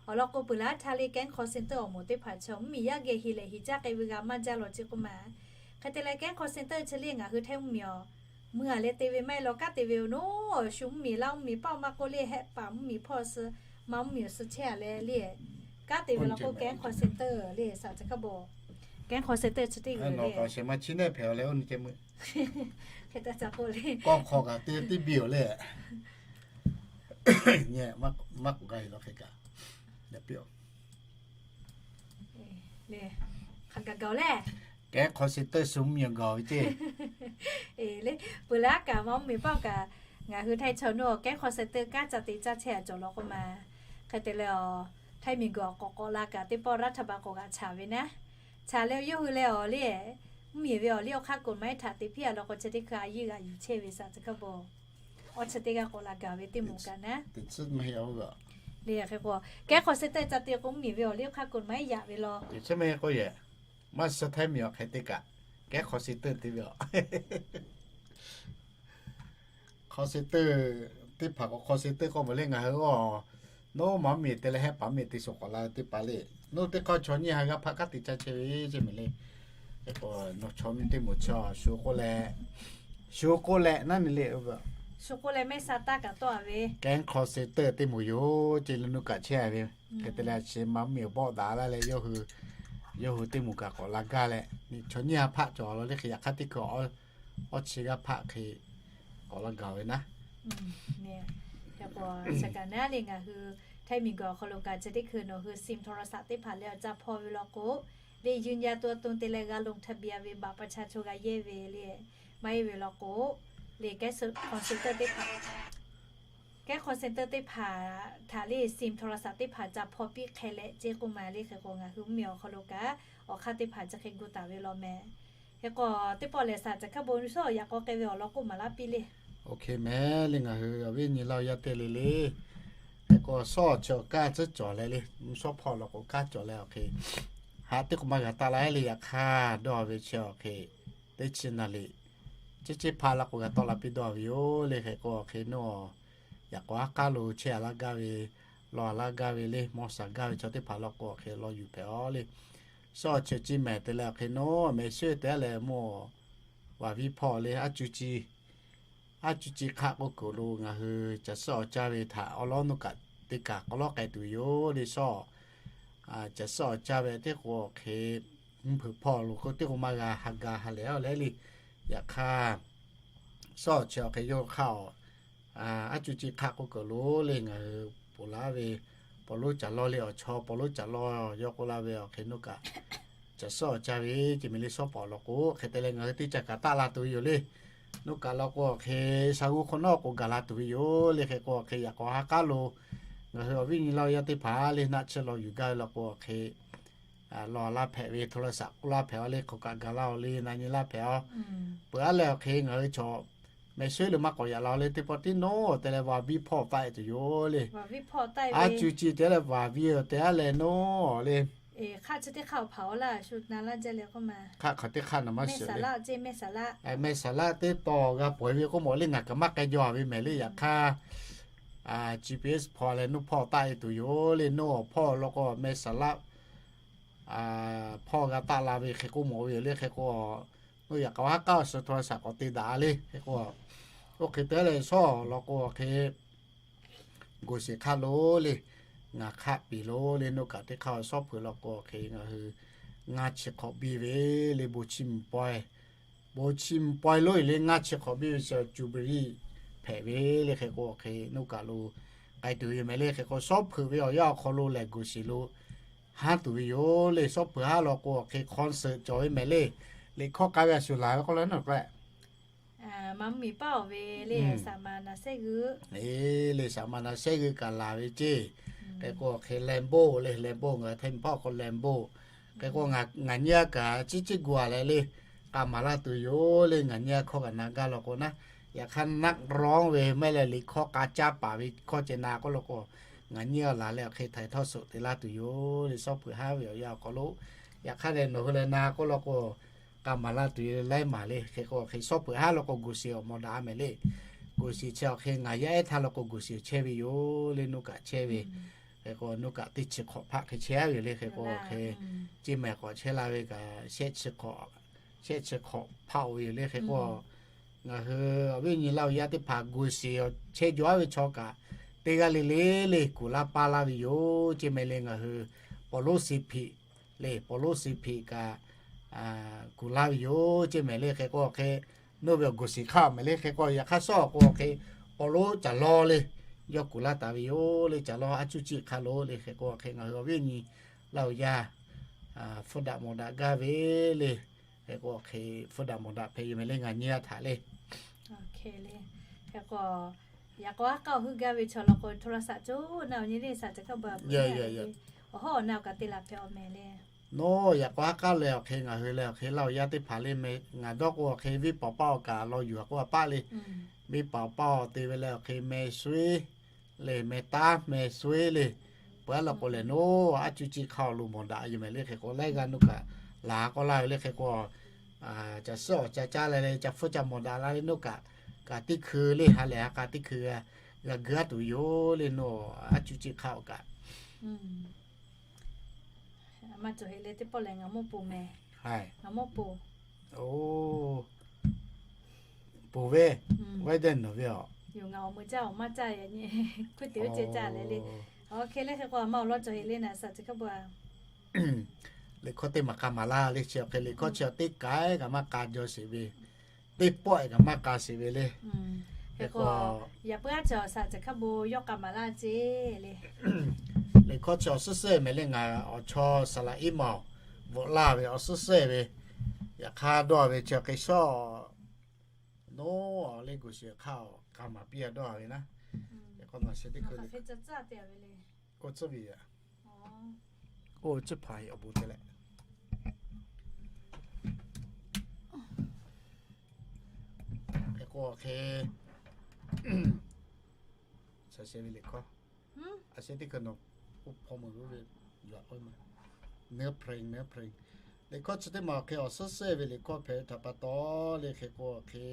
Awˬ lawn k'o peuˬ laˇ htaˇ le แก๊ง call center awˬ moˍ teˇ hpaˍ chaw mvuhˇmiˬ yaˇ geh heˍ lehˬ heˍ caˇ k'ai ve g'a maˇ jaˇ law ceˇ k'oˆ ma. Hk'e te leh แก๊ง call center chi le ngaˬ hui htaiˇ mvuhˇmiˬ awˬ mui aˬ leh te ve maˇ heˆ law, kanˉ te ve awˬ naˉ shu mvuhˇmiˬ Laˇ mvuhˇmiˬ paˆ maˇ k'oˆ le, hehˆ paˍ mvuhˇmiˬ hpawˇ suh ma mvuhˇmiˬ awˬ suh chehˇ a leh le, kanˉ te ve law k'o แก๊ง call center le saˍ tcuh hkaˇ bon, แก๊ง call center chi teˇ g'uiˬ le. Hk'e te ca k'oˆ le, kawˇ hk'aw kaꞈ te teˇ biˇ awˬ le, maˇ k'oˆ gaˇ e law hk'e kaꞈ, hk'aˬ gaˬ gaˬ le, แก๊ง call center shu mvuhˇmiˬ gaˬ ve ceˇ. Peuˬ laˇ kaꞈ ma mvuhˇmiˬ paˆ kaꞈ, ngaˬ hui htaiˇ chaw naw แก๊ง call center kanˉ ca te caˇ chehˇ a cawˬ law k'oˆ ma. Hk'e te leh awˬ, htaiˇ miˬ guiˬ awˬ k'awꞈ k'awꞈ la kaꞈ teˇ pawˆ รัฐบาล k'awꞈ g'aꞈ chaˍ ve naˉ. Chaˍ leh yawˇ hui leh awˬ le, mvuhˇmiˬ ve awˬ liˇ awˬ hk'aˇ กฎหมาย htaꞈ te piˇ a law k'o chi teˇ hkui a yiˇ g'aꞈ yuˬ chehˇ ve saˍ tcuh hkaˇ bon, awˬ chi teˇ g'aˇ k'awꞈ la gaˬ ve teˇ moˍ kaꞈ naˉ. Le hk'e k'o, แก๊ง call center ca te k'o mvuhˇmiˬ ve awˬ liˇ awˬ hk'aˇ กฎหมาย yaꞈ ve law. Maˇ suh htaiˇ miˬ awˬ hk'e te kaꞈ, แก๊ง call center te ve a. Call center teˇ hpaˍ k'o, call center k'oˆ ve le ngaˬ hui a, nawˉ ma mvuhˇmiˬ te leh hehˆ paˍ mvuhˇmiˬ te shu k'awꞈ la teˇ hpaˍ le. Nawˉ teˇ hk'aˇ chaw nyiˇ ha g'aˇ hpaˇ kanˉ te caˇ chehˇ ve ceˇ mehˍ le. K'o, nawˬ chaw mvuhˇ teˇ moˍ chi shu k'oˆ leh, shu k'oˆ leh naˉ nyi le, shu k'oˆ leh mehˆ sha taˇ kaꞈ tawˆ-a ve, kehˉ hk'aw center teˇ moˍ yoˬ ce le, nawˬ kaꞈ chehˇ ve. Hk'e te leh chi ma mvuhˇ miˬ awˬ bawˆ daꞈ laˇ leh, yawˇ hui teˇ moˍ kaꞈ k'awꞈ la gaˇ leh, chaw nyiˇ ha hpaˆ cawˬ la le, hk'e yaꞈ hk'aˇ teˇ hkui awˇ chi g'aˇ hpaˆ hk'e k'awꞈ la gaˬ ve naˉ. Hk'e k'o, shaˍ kaˍ naˉ le ngaˬ hui Htaiˇ miˬguiˬ awˬ hk'aw lo kaꞈ chi teˇ hkui nawˬ hui sim โทรศัพท์ teˇ hpaˍ leh awˬ ca hpaw ve law k'o, le yuˇ nyaˇ tuˇ a toˇ te leh g'a ลงทะเบียน ve บัตรประชาชน g'a yehˇ ve le, maˇ heˆ ve law k'o, le kehˉ hk'aw center teˇ hpaˍ, kehˉ hk'aw center teˇ hpaˍ htaꞈ le sim โทรศัพท์ teˇ hpaˍ ca hpaw piˇ hk'e leh ce k'oˆ ma le. Hk'e k'o ngaˬ hui mvuhˇ miˬ awˬ hk'aw lo kaꞈ awˬ hk'aˇ teˇ hpaˍ chi hk'e gu taˍ ve law meh. Hk'e k'o teˇ pawˆ lehˬ shaˍ caˬ hkaˇ bon shu yaꞈ k'aw k'ai ve awˬ lawn k'oˆ maˍ laˇ piˇ le. Oˇ hk'e meh le, ngaˬ hui awˬ viˉ nyi laˇ yaˇ teˇ le le. Hk'e k'o shawˉ chi awˬ kaˇ tcuhˉ cawˬ leh le, mvuhˇ shawˉ hpawˇ law k'o kaˇ cawˬ leh awˬ hk'e, haꞈ teˇ k'o maˇ g'a taˆ la le, yaꞈ hk'aˇ dawˇ ve chi awˬ hk'e, teˇ chi naˍ liꞈ ceˇ ceˇ hpaˇ laˇ k'o g'a tawˆ la piˇ dawˇ ve yoˬ le. Hk'e k'o hk'e nawˬ yaꞈ k'aw haˉ k'aˉ lo chehˇ a laˇ gaˇ ve, law a laˇ gaˇ ve le, mawˇ shaˍ gaˇ ve chaw teˇ hpaˍ law k'o hk'e law yuˬ hpehꞈ-aw le. Shawˉ chi chi mehˍ te leh awˬ hk'e nawˬ mehˍ shuˉ te a leh mawˇ vaˍ viˉ hpawˇ le, a cuˇ ci, a cuˇ ci hk'aˆ k'oˆ kuiˬ lo ngaˬ hui caˬ suhˉ awˬ caˇ ve htaꞈ awˉ lawˉ nawˬ kaꞈ teˇ kaˬ k'aw lawˉ k'ai tuˬ yoˬ le. Shawˉ caˬ suhˉ awˬ caˇ ve teˇ k'o hk'e, mvuhˇ hpeuꞈ hpawˇ lo k'o teˇ k'o maˇ g'a ha ga ha lehˬ a leh le. Yaꞈ hk'aˇ shawˉ chi awˬ hk'e yawˇ hk'aˆ a, a cuˇ ci hk'aˆ k'oˆ kuiˬ lo le ngaˬ hui ponˬ laˇ ve paw lonˉ caˬ lawˇ le, awˬ chaw paw lonˉ caˬ lawˇ yawˇ k'oˆ laˇ ve awˬ hk'e nawˬ kaꞈ caˬ suhˉ awˬ caˇ ve ce meh le. Shawˉ pawˍ law k'o hk'e te leh ngaˬ hui teˇ caˇ kaꞈ taˆ la tuˬ ve yoˬ le. Nawˬ kaꞈ law k'o hk'e sha g'uˇ hk'awꞈ nawˉ k'o gaˬ la tuˬ ve yoˬ le. Hk'e k'o hk'e yaꞈ k'aw haˉ k'aˉ lo ngaˬ hui awˬ viˉ nyi laˇ yaˇ teˇ hpaˍ le naˆ chi law yuˬ gaˇ ve law k'o hk'e, law laˇ hpehꞈ ve โทรศัพท์ k'oˆ laˇ hpehꞈ a le, hk'aˬ kaꞈ gaˬ la-o le, na nyi laˇ hpehꞈ-aw. Peuˬ a leh awˬ hk'e ngaˬ hui chaw mehˍ shuˉ le maˇ k'awꞈ yaꞈ la le, teˇ pawˆ tiˉ nawˉ te leh vaˍ viˉ hpawˇ taˆ-e tuˬ yoˬ le. A cuˇ ci te leh vaˍ viˉ te a leh nawˉ le. Hk'aˆ chi teˇ hk'aˆ awˬ hpaˍ-oˬ laˇ shu na laˇ jaˇ le k'oˆ ma. Hk'aˆ hk'aˬ teˇ hk'aˆ na maˇ shiˍ le. Mehˆ saˍ laˆ te mehˆ saˍ laˆ te tawˇ g'a pawˍ ve k'oˆ mawˬ le, ngaˬ kaꞈ maˇ k'ai jaw ve mehˍ le. Yaꞈ hk'aˇ G P S hpawˇ leh nawˉ hpawˇ taˆ-e tuˬ yoˬ le. Nawˉ awˬ hpawˇ law k'o mehˆ saˍ laˆ hpawˇ g'a taˆ la ve hk'e k'oˆ mawˬ ve yoˬ le. Hk'e k'o nawˬ yaꞈ k'aw haˉ k'aˉ awˬ suhˍ โทรศัพท์ k'awꞈ te daꞈ le. Hk'e k'o oˇ hk'e te leh shawˉ law k'o hk'e goˬ shiˍ hk'aˆ lo le, ngaˬ hk'aˆ piˍ lo le, nawˬ kaꞈ teˇ hk'aˇ shawˉ hpeuꞈ law k'o hk'e ngaˬ hui ngaˇ chi hk'awꞈ biˇ ve le, bon chi mvuh pawehˇ, bon chi mvuh pawehˇ lonˉ-e le ngaˇ chi hk'awꞈ biˇ ve chi awˬ cuˇ biˇ hpehꞈ ve le. Hk'e k'o hk'e nawˬ kaꞈ lo k'ai tuˬ ve yoˬ mehˍ le. Hk'e k'o shawˉ hpeuꞈ ve awˬ yanˇ awˬ hk'aw lo lehˬ goˬ shiˍ lo haˉ tuˬ ve yoˬ le. Shawˉ hpeuꞈ haˉ law k'o hk'e concert cawˬ ve mehˍ le. Liꞈ hkawˇ k'ai ve a shuˍ laˬ ve k'oˆ la nawˬ k'o le, ma mvuhˇ miˬ paˇ-oˬ ve le, saˍ maˍ naˍ sehˉ g'uiˬ le, saˍ maˍ naˍ sehˉ g'uiˬ kaꞈ laˬ ve ceˇ. Hk'e k'o hk'e แรมโบ้ le, แรมโบ้ ngaˬ hui Htaiˇ miˬ hpawˇ k'o แรมโบ้. Hk'e k'o ngaˬ nyi a kaꞈ ciˉ ciˉ gu a leh le, k'a maˍ laˇ tuˬ yoˬ le. Ngaˬ nyi a hkawˇ kaꞈ na gaˇ law k'o naˉ, yaꞈ hk'aˇ นักร้อง ve maˇ heˆ leh liꞈ hkawˇ k'a caˇ paˍ ve hkawˇ ceh na k'oˆ law k'o, ngaˬ nyi a laˬ leh awˬ hk'e ถ่ายทอดสด te laˇ tuˬ yoˬ le. Shawˉ hpeuꞈ haˉ ve awˬ yanˇ awˬ hk'aw lo, yaꞈ hk'aˇ lehˬ nawˬ hui leh na k'oˆ law k'o, k'a maˍ laˇ tuˬ yoˬ laiˉ maˬ le. Hk'e k'o hk'e shawˉ hpeuꞈ haˉ law k'o goˬ shiˍ awˬ mawˬ daꞈ mehˍ le. Goˬ shiˍ chi awˬ hk'e ngaˬ yaˇ ehˉ htaˇ law k'o goˬ shiˍ chehˇ ve yoˬ le. Nawˬ kaꞈ chehˇ ve, hk'e k'o nawˬ kaꞈ teˇ chi hk'awꞈ hpaˆ hk'e chehˇ ve yoˬ le. Hk'e k'o hk'e chi mehˍ k'awꞈ chehˇ la ve kaꞈ shehˆ chi hk'awꞈ, shehˆ chi hk'awꞈ hpaˆ-oˬ ve yoˬ le. Hk'e k'o ngaˬ hui awˬ viˉ nyi laˇ yaˇ teˇ hpaˍ goˬ shiˍ chehˇ jaw-a ve chaw kaꞈ teˇ g'aˇ le le le kuˬ laˇ paˇ laˇ ve yoˬ ce mehˍ le. Ngaˬ hui paw lonˉ shiˍ hpiꞈ le, paw lonˉ shiˍ hpiꞈ kaꞈ kuˬ laˇ ve yoˬ ce mehˍ le. Hk'e k'o hk'e nawˬ ve awˬ goˬ shiˍ hk'aˇ mehˍ le. Hk'e k'o yaꞈ hk'aˇ shawˉ k'o hk'e paw lonˉ caˬ lawˇ le, yawˇ kuˬ laˇ taˍ ve yoˬ le. Caˬ lawˇ a cuˇ ciˆ hk'a lo le. Hk'e k'o hk'e ngaˬ hui awˬ viˉ nyi laˇ yaˇ hpfuhˇ daꞈ mawˬ daꞈ gaˇ ve le. Hk'e k'o hk'e hpfuhˇ daꞈ mawˬ daꞈ hpehꞈ yoˬ mehˍ le, ngaˬ nyi a htaꞈ le. Hk'e k'o yaꞈ k'aw haˉ k'aˉ awˬ heuˆ gaˇ ve chaw law k'o โทรศัพท์ coˬ na awˬ nyi le, shaˍ caˬ hkaˇ bon a peuˬ a ve, awˬ hawˉ awˬ na awˬ kaꞈ te laˬ hpehꞈ-aw mehˍ le. Nawˬ yaꞈ k'aw haˉ k'aˉ leh awˬ hk'e ngaˬ hui leh awˬ hk'e laˇ yaˇ teˇ hpaˍ le meh, ngaˬ dawˇ k'o awˬ hk'e venˇ paˍ paˇ awˬ kaꞈ law yuˬ a k'oˆ a paˆ le. Venˇ paˍ paˇ awˬ te ve leh awˬ hk'e meh suiˉ le, meh taˉ meh suiˉ le, peuˬ a law k'o lehˬ nawˬ a cuˇ ciˆ hk'aˇ awˬ lo mawˬ daꞈ yoˬ mehˍ le. Hk'e k'o laiˉ g'aˇ nawˬ kaꞈ laˬ k'aw laˇ ve le. Hk'e k'o caˬ suhˉ awˬ ca caˇ leh le, ca hpfuhˇ ca mawˬ daꞈ la le, nawˬ kaꞈ kaꞈ teˇ hkui le ha lehˬ ha k'a teˇ hkui g'a geu a tuˬ yoˬ le. Nawˬ a cuˇ ciˆ hk'aˇ awˬ kaꞈ maˇ cawˬ heˆ le, teˇ pawˆ lehˬ ngaˬ mawˇ pon mehˍ. Ngaˬ mawˇ ponˬ. Oˇ, ponˬ ve, waiˇ dehˇ nawˬ ve aˬ. Yoˬ, ngaˬ awˬ meuˇ caˇ awˬ maˇ caˇ yaꞈ nyi hkui teꞈ oˇ ceh caˇ leh le. Oˇ hk'e le hk'e k'o, a ma awˬ lawn cawˬ heˍ le naˍ, saꞈ chi hk'a bu a. Liꞈ hkawˇ teˇ maˬ k'a maˍ laˇ le, chi awˬ hk'e liꞈ hkawˇ chi teˇ k'ai kaꞈ maˇ k'a jaw sheˍ ve, teˇ pawˆ kaꞈ maˇ k'a sheˍ ve le. Hk'e k'o, yaꞈ puiˉ aˉ chi awˬ saꞈ chi hk'a bu yawˇ k'a maˍ laˇ ce le. Liꞈ hkawˇ chi awˬ suhˉ suhˉ mehˍ le, ngaˬ awˬ chaw saˍ laꞈ iˉ maˬ bvuhꞈ laˇ ve awˬ suhˉ suhˉ ve, yaꞈ hk'aˇ dawˇ ve chi hk'e shawˉ nawˉ le, gu shiˍ hk'aˇ k'a maˍ piˇ a dawˇ ve naˉ. K'o, k'o tcuhˉ ve yaꞈ, k'o tcuhˉ hpaˍ awˬ bon te leh, k'o hk'e, shaˍ sheˍ ve liꞈ hkawˇ, a sheh teˇ hkui nawˬ k'oˆ hpaw meuˬ ve, yaꞈ k'o ma, neˇ hpreˍ neˇ hpreˍ, liꞈ hkawˇ chi teˇ maˬ awˬ hk'e awˬ suhˉ suhˉ ve liꞈ hkawˇ hpehꞈ ve htaꞈ pa taw le, hk'e k'o hk'e,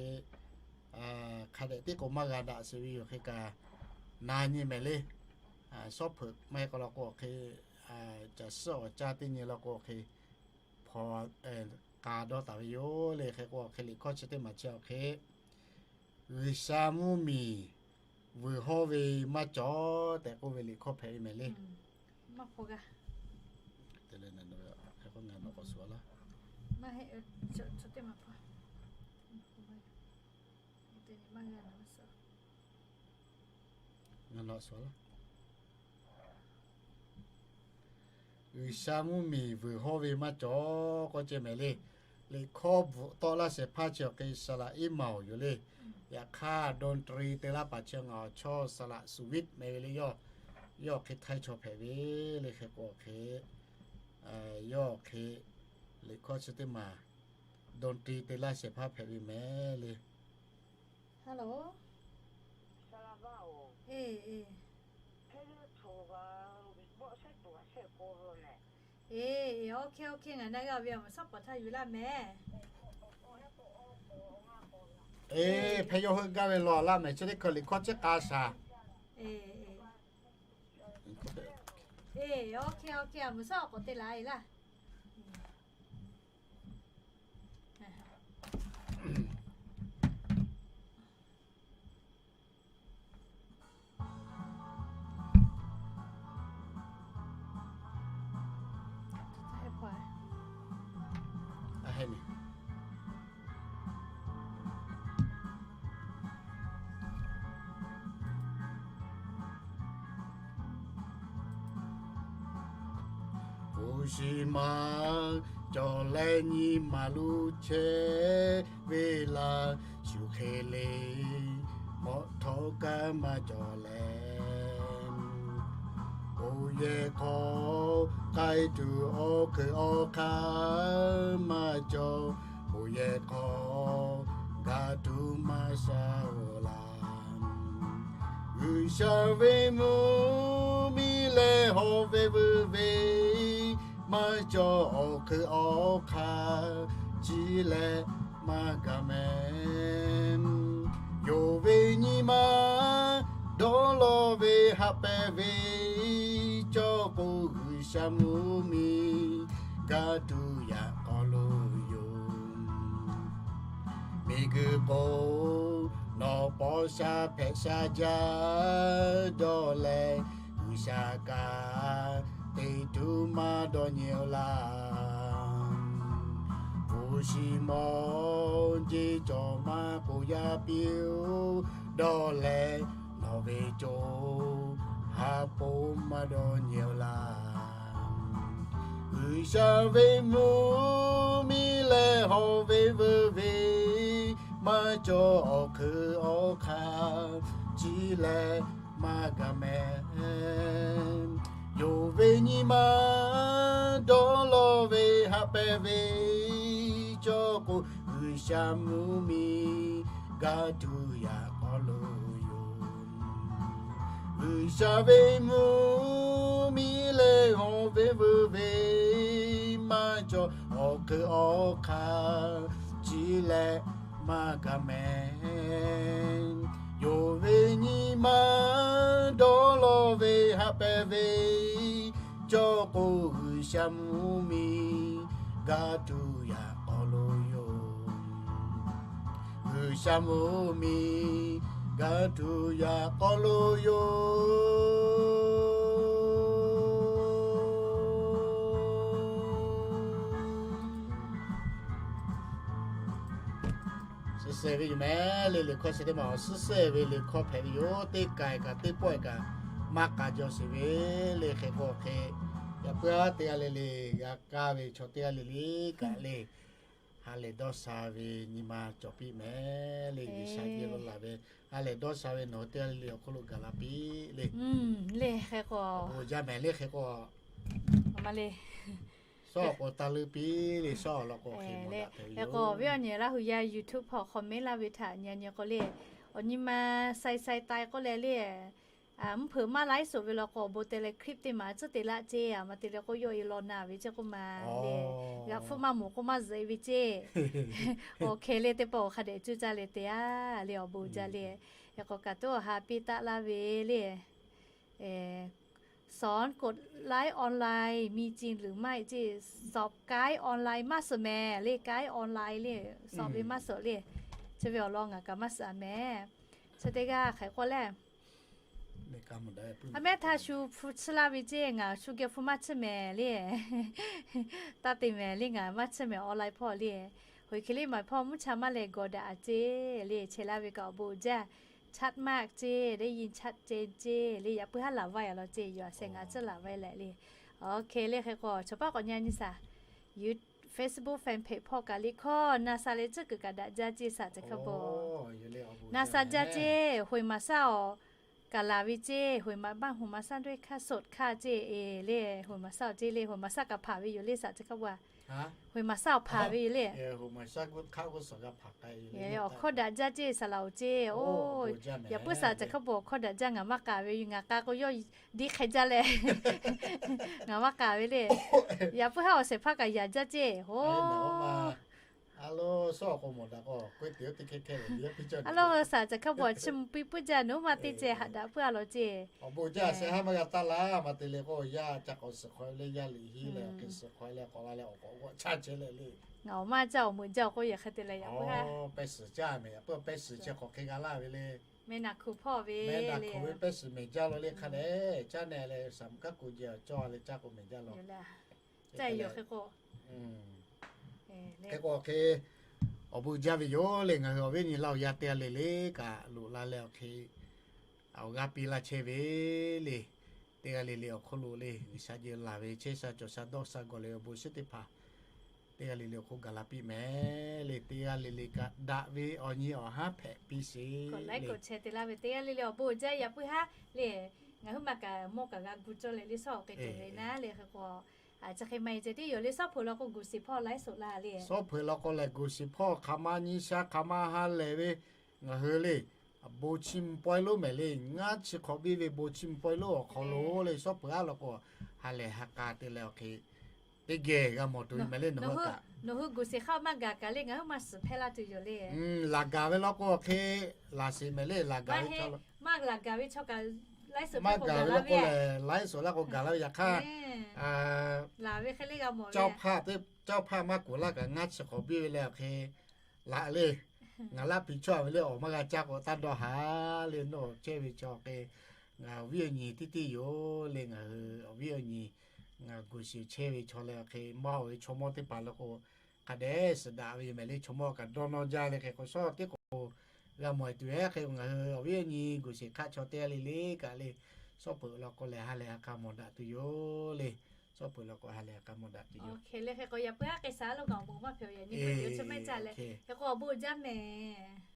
hk'a dehꞈ tiˉ k'o maˇ g'a daꞈ sheˍ ve yoˬ. Hk'e kaꞈ na nyi mehˍ le. Shawˉ hpeuꞈ maˇ heˆ k'o la k'o hk'e, caˬ suhˉ awˬ caˇ teˇ nyi la k'o hk'e, hpaw k'a dawˇ taˍ ve yoˬ le. Hk'e k'o hk'e liꞈ hkawˇ chi teˇ maˬ chi awˬ hk'e, G'uiˬsha mvuhˇmiˬ vuiˬ hawˇ ve maˇ cawˬ tehꞈ k'oˆ ve liꞈ hkawˇ hpehꞈ ve mehˍ le. G'uiˬsha mvuhˇmiˬ vuiˬ hawˇ ve maˇ cawˬ k'oˆ ceh mehˍ le. Liꞈ hkawˇ bvuhꞈ tawˆ laˇ shehˍ hpaˇ chi awˬ hk'e saˍ laꞈ iˉ maˬ awˬ yoˬ le. Yaꞈ hk'aˇ ดนตรี te laˇ paˍ chi ngaˬ awˬ chawˇ saˍ laꞈ suˍ viˉ mehˍ ve le. Yawˇ, yawˇ hk'e htaiˇ chaw hpehꞈ ve le. Hk'e k'o hk'e, yawˇ hk'e liꞈ hkawˇ chi teˇ maˬ ดนตรี te laˇ shehˍ hpaˇ hpehꞈ ve mehˍ le. Hello. Eˬ, eˬ, OK, OK, ngaˬ na g'a ve awˬ mehˍ shawˉ pawˍ htaˇ yuˬ laˇ mehˍ. Eˬ, hpehꞈ yawˇ hui gaˇ ve law laˇ mehˍ, chi teˇ hkui liꞈ hkawˇ chi k'a shaˍ. Eˬ, OK, OK, a meuˬ shawˉ awˬ k'awꞈ te laˬ e laˇ. Hpu shi maˇ cawˬ leh nyi ma luˬ chehˇ ve laˇ, shu hk'e le mawꞈ htawˇ kaꞈ maˇ cawˬ leh, bon yehˬ hk'aw k'ai tuˬ awˬ hkeuꞈ awˬ hk'aˇ maˇ cawˬ. Bon yehˬ hk'aw gaˬ tuˬ maˇ sha oˬ laˇ. G'uiˬsha ve mvuhˇmiˬ leh hawˇ ve vuiˬ ve maˇ cawˬ. Awˬ hkeuꞈ awˬ hk'aˇ chi leh maˇ gaˬ mehˍ. Yonˍ ve nyi ma dawˇ law ve haꞈ pehˍ ve cawˬ k'o, G'uiˬsha mvuhˇmiˬ gaˬ tuˬ yaꞈ k'aw lo yoˬ. Miˬguiˬ k'o nawˬ paw sha hpehꞈ sha jaˇ dawˇ leh, G'uiˬsha kaꞈ teꞈ tuˬ maˇ dawˇ nyi oˬ laˇ. Hpu shi mawˇ jeˇ cawˬ maˇ k'oꞈ yaˇ piˇ oˬ dawˇ leh, nawˬ ve co ha po maˇ dawˇ nyi oˬ laˇ. G'uiˬsha ve mvuhˇmiˬ leh hawˇ ve vuiˬ ve maˇ cawˬ. Awˬ hkeuꞈ awˬ hk'aˇ chi leh maˇ gaˬ mehˍ. Yonˍ ve nyi ma dawˇ law ve haꞈ pehˍ ve cawˬ k'o, G'uiˬsha mvuhˇmiˬ gaˬ tuˬ yaꞈ k'aw lo yoˬ. G'uiˬsha ve mvuhˇmiˬ leh hawˇ ve vuiˬ ve maˇ cawˬ. Awˬ hkeuꞈ awˬ hk'aˇ chi leh maˇ gaˬ mehˍ. Yonˍ ve nyi ma dawˇ law ve haꞈ pehˍ ve cawˬ k'o, G'uiˬsha mvuhˇmiˬ Gaˇ tuˬ yaꞈ k'aw lo yoˬ. G'uiˬsha mvuhˇmiˬ gaˇ tuˬ yaꞈ k'aw lo yoˬ. Suhˍ sehˍ ve yoˬ mehˍ le. Liꞈ hkawˇ chi teˇ maˬ awˬ suhˉ sehˍ ve liꞈ hkawˇ hpehꞈ ve yoˬ. Teˇ k'ai kaꞈ teˇ pawˆ kaꞈ maˇ k'a jaw sheˍ ve le. Hk'e k'o hk'e, yaꞈ puiˉ haˉ teˇ g'aˇ le le g'a kaˇ ve chaw teˇ g'aˇ le le kaꞈ le, ha lehˬ dawˇ sha ve nyi ma cawˬ piˇ mehˍ le. G'uiˬsha geh lo laˬ ve ha lehˬ dawˇ sha ve nawˬ hui teˇ g'aˇ le le awˬ hk'oˆ lo gaˬ la piˇ le. Le hk'e k'o, awˬ bon jaˇ mehˍ le. Hk'e k'o, ma le, shawˉ awˬ k'o taˇ leuˉ piˇ le. Shawˉ awˬ lawn k'o hk'e le. Hk'e k'o, awˬ viˉ awˬ nyi Laˇhuˍ yaˇ YouTube hpawˇ comment laˇ ve htaꞈ nyi nyi k'o le, awˬ nyi ma sai sai tai k'oˆ leh le, mvuhˇ hpeuꞈ maˇ laiˉ soˍ ve law k'o, awˬ bon te leh clip teˇ maˬ tcuhˉ te laˇ ceˇ. A ma te leh k'o, yawˇ e law na ve ceˇ k'oˆ ma le. G'aꞈ hpfuhˆ maˇ moˍ k'oˆ maˇ zuhꞈ e ve ceˇ. Awˬ hkeh le teˇ pawˆ awˬ hk'a dehꞈ cuˇ caˇ leh te a le, awˬ bon jaˇ le. Hk'e k'o, kaꞈ tuˉ awˬ ha piˇ taˆ laˇ ve le. Sawˉ กดไลค์ออนไลน์ มีจริงหรือไม่ ceˇ. Sawꞈ kaiˉ online maˇ suhˍ mehˍ le. Kaiˉ online le, sawꞈ ve maˇ suhˍ le. Chi ve awˬ lawn ngaˬ kaꞈ maˇ suhˍ a mehˍ. Chi teˇ g'aˇ hk'e k'oˆ le, a mehˉ htaˇ shu hpu tsuhˇ laˇ ve ceˇ. Ngaˬ shu geh hpu maˇ tsuhˇ mehˍ le. Taˇ te mehˍ le, ngaˬ maˇ tsuhˇ mehˍ online hpawˇ le. Hoꞈ hk'e le maˬ hpawˇ mvuhˇ cha maˇ leh gawˬ daꞈ a ceˇ le. Chehˇ laˇ ve kaꞈ awˬ bon jaˇ. Chaˇ maˇ ceˇ, ได้ยินชัดเจน ceˇ le. Yaꞈ puiˉ haˉ laˬ vaiˇ a law ceˇ. Yaꞈ sheh ngaˬ tcuhˇ laˬ vaiˇ leh le. Awˬ hkeh le hk'e k'o, chaw paˉ k'awꞈ nyi nyi shaˍ. Facebook fan page hpawˇ kaꞈ liꞈ hkawˇ na sha leh tcuhˉ kuiˬ kaꞈ daꞈ jaˇ ceˇ. Shaˍ chi hk'a bawˬ na sha jaˇ ceˇ. Hoꞈ maˍ shaˉ awˬ kaꞈ laˬ ve ceˇ. Hoꞈ maˍ baˆ hoꞈ maˍ shaˉ ด้วย hkaˇ สด hkaˇ ceˇ. E le, hoꞈ maˍ shaˉ awˬ ceˇ le. Hoꞈ maˍ shaˉ kaꞈ hpanˍ ve yoˬ le. Shaˍ chi hk'a bawˬ a, hoꞈ maˍ shaˉ awˬ hpanˍ ve yoˬ le. Awˬ hkawˇ daꞈ jaˇ ceˇ. Shaˍ laꞈ oˬ ceˇ. Oˇ, yaꞈ puiˉ shaˍ chi hk'a bawˬ awˬ hkawˇ daꞈ jaˇ. Ngaˬ maˇ k'aˍ ve yoˬ. Ngaˬ k'a k'o yawˇ diˇ hk'e jaˇ leh, ngaˬ maˇ k'aˍ ve le. Yaꞈ puiˉ haˉ awˬ shehˍ hpaˇ kaꞈ yaꞈ jaˇ ceˇ. Oˇ, a lo shaˍ chi hk'a bawˬ chi mvuh piˇ puiˉ jaˇ. Nawˬ hui ma teˇ ceh haꞈ daꞈ puiˉ a law ceˇ. Awˬ bon jaˇ. Shehˍ haˉ maˇ g'a taˇ laˇ. Ma te leh k'o, yaˇ ca k'awꞈ suhˍ hk'awꞈ e leh, yaˇ liꞈ hiˉ leh awˬ hk'e suhˍ hk'awꞈ e leh k'awꞈ la leh awˬ k'awꞈ g'awꞈ caˇ chehˇ leh le. Ngaˬ awˬ maˇ jaˇ awˬ meuꞈ jaˇ awˬ k'o, yaꞈ hk'e te leh yaꞈ puiˉ haˉ pehˇ suhˍ caˇ mehˍ. Yaꞈ puiˉ pehˇ suhˍ chi hk'awꞈ hk'e g'a laˇ ve le. Meh naˬ hkuˬ hpawˇ ve le. Meh naˬ hkuˬ ve pehˇ suhˍ mehˍ jaˇ lo le. Hk'a dehꞈ caˇ neh leh, saˍ mvuhˇ kaˉ k'o jehˬ awˬ cawˇ leh caˇ k'o mehˍ jaˇ lo. Hk'e k'o hk'e, awˬ bon jaˇ ve yoˬ le. Ngaˬ hui awˬ viˉ awˬ nyi Laˇhuˍ yaˇ teˇ g'aˇ le le kaꞈ loꞈ la leh awˬ hk'e awˬ g'aˇ piˇ laˇ chehˇ ve le. Teˇ g'aˇ le le awˬ hk'oˆ lo le, G'uiˬsha jehˬ laˬ ve chehˇ sha cawˬ sha dawˇ sha gawˬ leh awˬ bon shiˉ teˇ hpaˍ teˇ g'aˇ le le awˬ hk'oˆ gaˬ la piˇ mehˍ le. Teˇ g'aˇ le le kaꞈ daꞈ ve awˬ nyi awˬ haˉ hpehꞈ piˇ sheˍ le. Teˇ g'aˇ le le awˬ bon jaˇ. Yaꞈ puiˉ haˉ le, ngaˬ hui ma kaꞈ mawˇ kaꞈ g'a gu cawˇ leh le, shawˉ awˬ hk'e te ve naˉ le. Hk'e k'o, chi hk'e maˇ heˆ ceh tiˉ yoˬ le. Shawˉ hpeuꞈ law k'o, เกษตร hpawˇ ไลฟ์สด laˇ le. Shawˉ hpeuꞈ law k'o lehˬ, เกษตร hpawˇ hk'a ma nyi sha hk'a ma ha lehˬ ve, ngaˬ hui le, bon chiˇ mvuh pawehˇ lonˉ mehˍ le. Ngaˇ chi hk'awꞈ biˇ ve bon chiˇ mvuh pawehˇ lonˉ awˬ hk'aw lo le, shawˉ hpeuꞈ aˉ law k'o, ha lehˬ ha k'a te leh awˬ hk'e teˇ geh g'a mawˬ tuˬ ve mehˍ le. Nawˬ hui kaꞈ, nawˬ hui เกษตร hk'aˇ maˇ gaˬ kaꞈ le, ngaˬ hui maˇ suhˍ hpehˇ laˇ tuˬ yoˬ le. Laˬ gaˬ ve law k'o hk'e laˬ sheˍ mehˍ le. Laˬ gaˬ ve chaw, maˇ gaˬ ve chaw kaꞈ ไลฟ์สด maˇ gaˬ ve law k'o lehˬ, ไลฟ์สด laˇ k'o gaˬ la ve. Yaꞈ hk'aˇ, laˬ ve hk'e le g'a mawˬ ve. Caˇ hpaˇ maˇ kuˬ laˇ kaꞈ ngaˇ chi hk'awꞈ biˇ ve leh awˬ hk'e laꞈ le. Ngaˬ laˇ piˇ chawˇ ve le, awˬ maˇ g'a caˇ k'o taˇ dawˇ haˍ le. Nawˬ chehˇ ve chaw hk'e ngaˬ awˬ viˉ awˬ nyi teˇ tiˉ yoˬ le. Ngaˬ hui awˬ viˉ awˬ nyi ngaˬ เกษตร chehˇ ve chaw leh awˬ hk'e maˇ oˬ ve chaw mawˇ teˇ hpaˍ law k'o, hk'a dehꞈ suhˍ daꞈ ve yoˬ mehˍ le. Chaw mawˇ kaꞈ dawˇ nawˇ jaˇ le. Hk'e k'o shawˉ teˇ k'o g'a mawˬ tuˬ e. Hk'e k'o ngaˬ hui awˬ viˉ awˬ nyi เกษตร hk'aˆ chaw teˇ g'aˇ le le kaꞈ le, shawˉ hpeuꞈ law k'o lehˬ ha lehˬ ha k'a mawˬ daꞈ tuˬ yoˬ le. Shawˉ hpeuꞈ law k'o ha lehˬ ha k'a mawˬ daꞈ tuˬ yoˬ. Hk'e le, hk'e k'o yaꞈ puiˉ haˉ k'ai shaˍ lo ngaˬ awˬ bon maˇ hpehꞈ yaꞈ nyi k'o, hk'e k'o awˬ bon jaˇ mehˍ.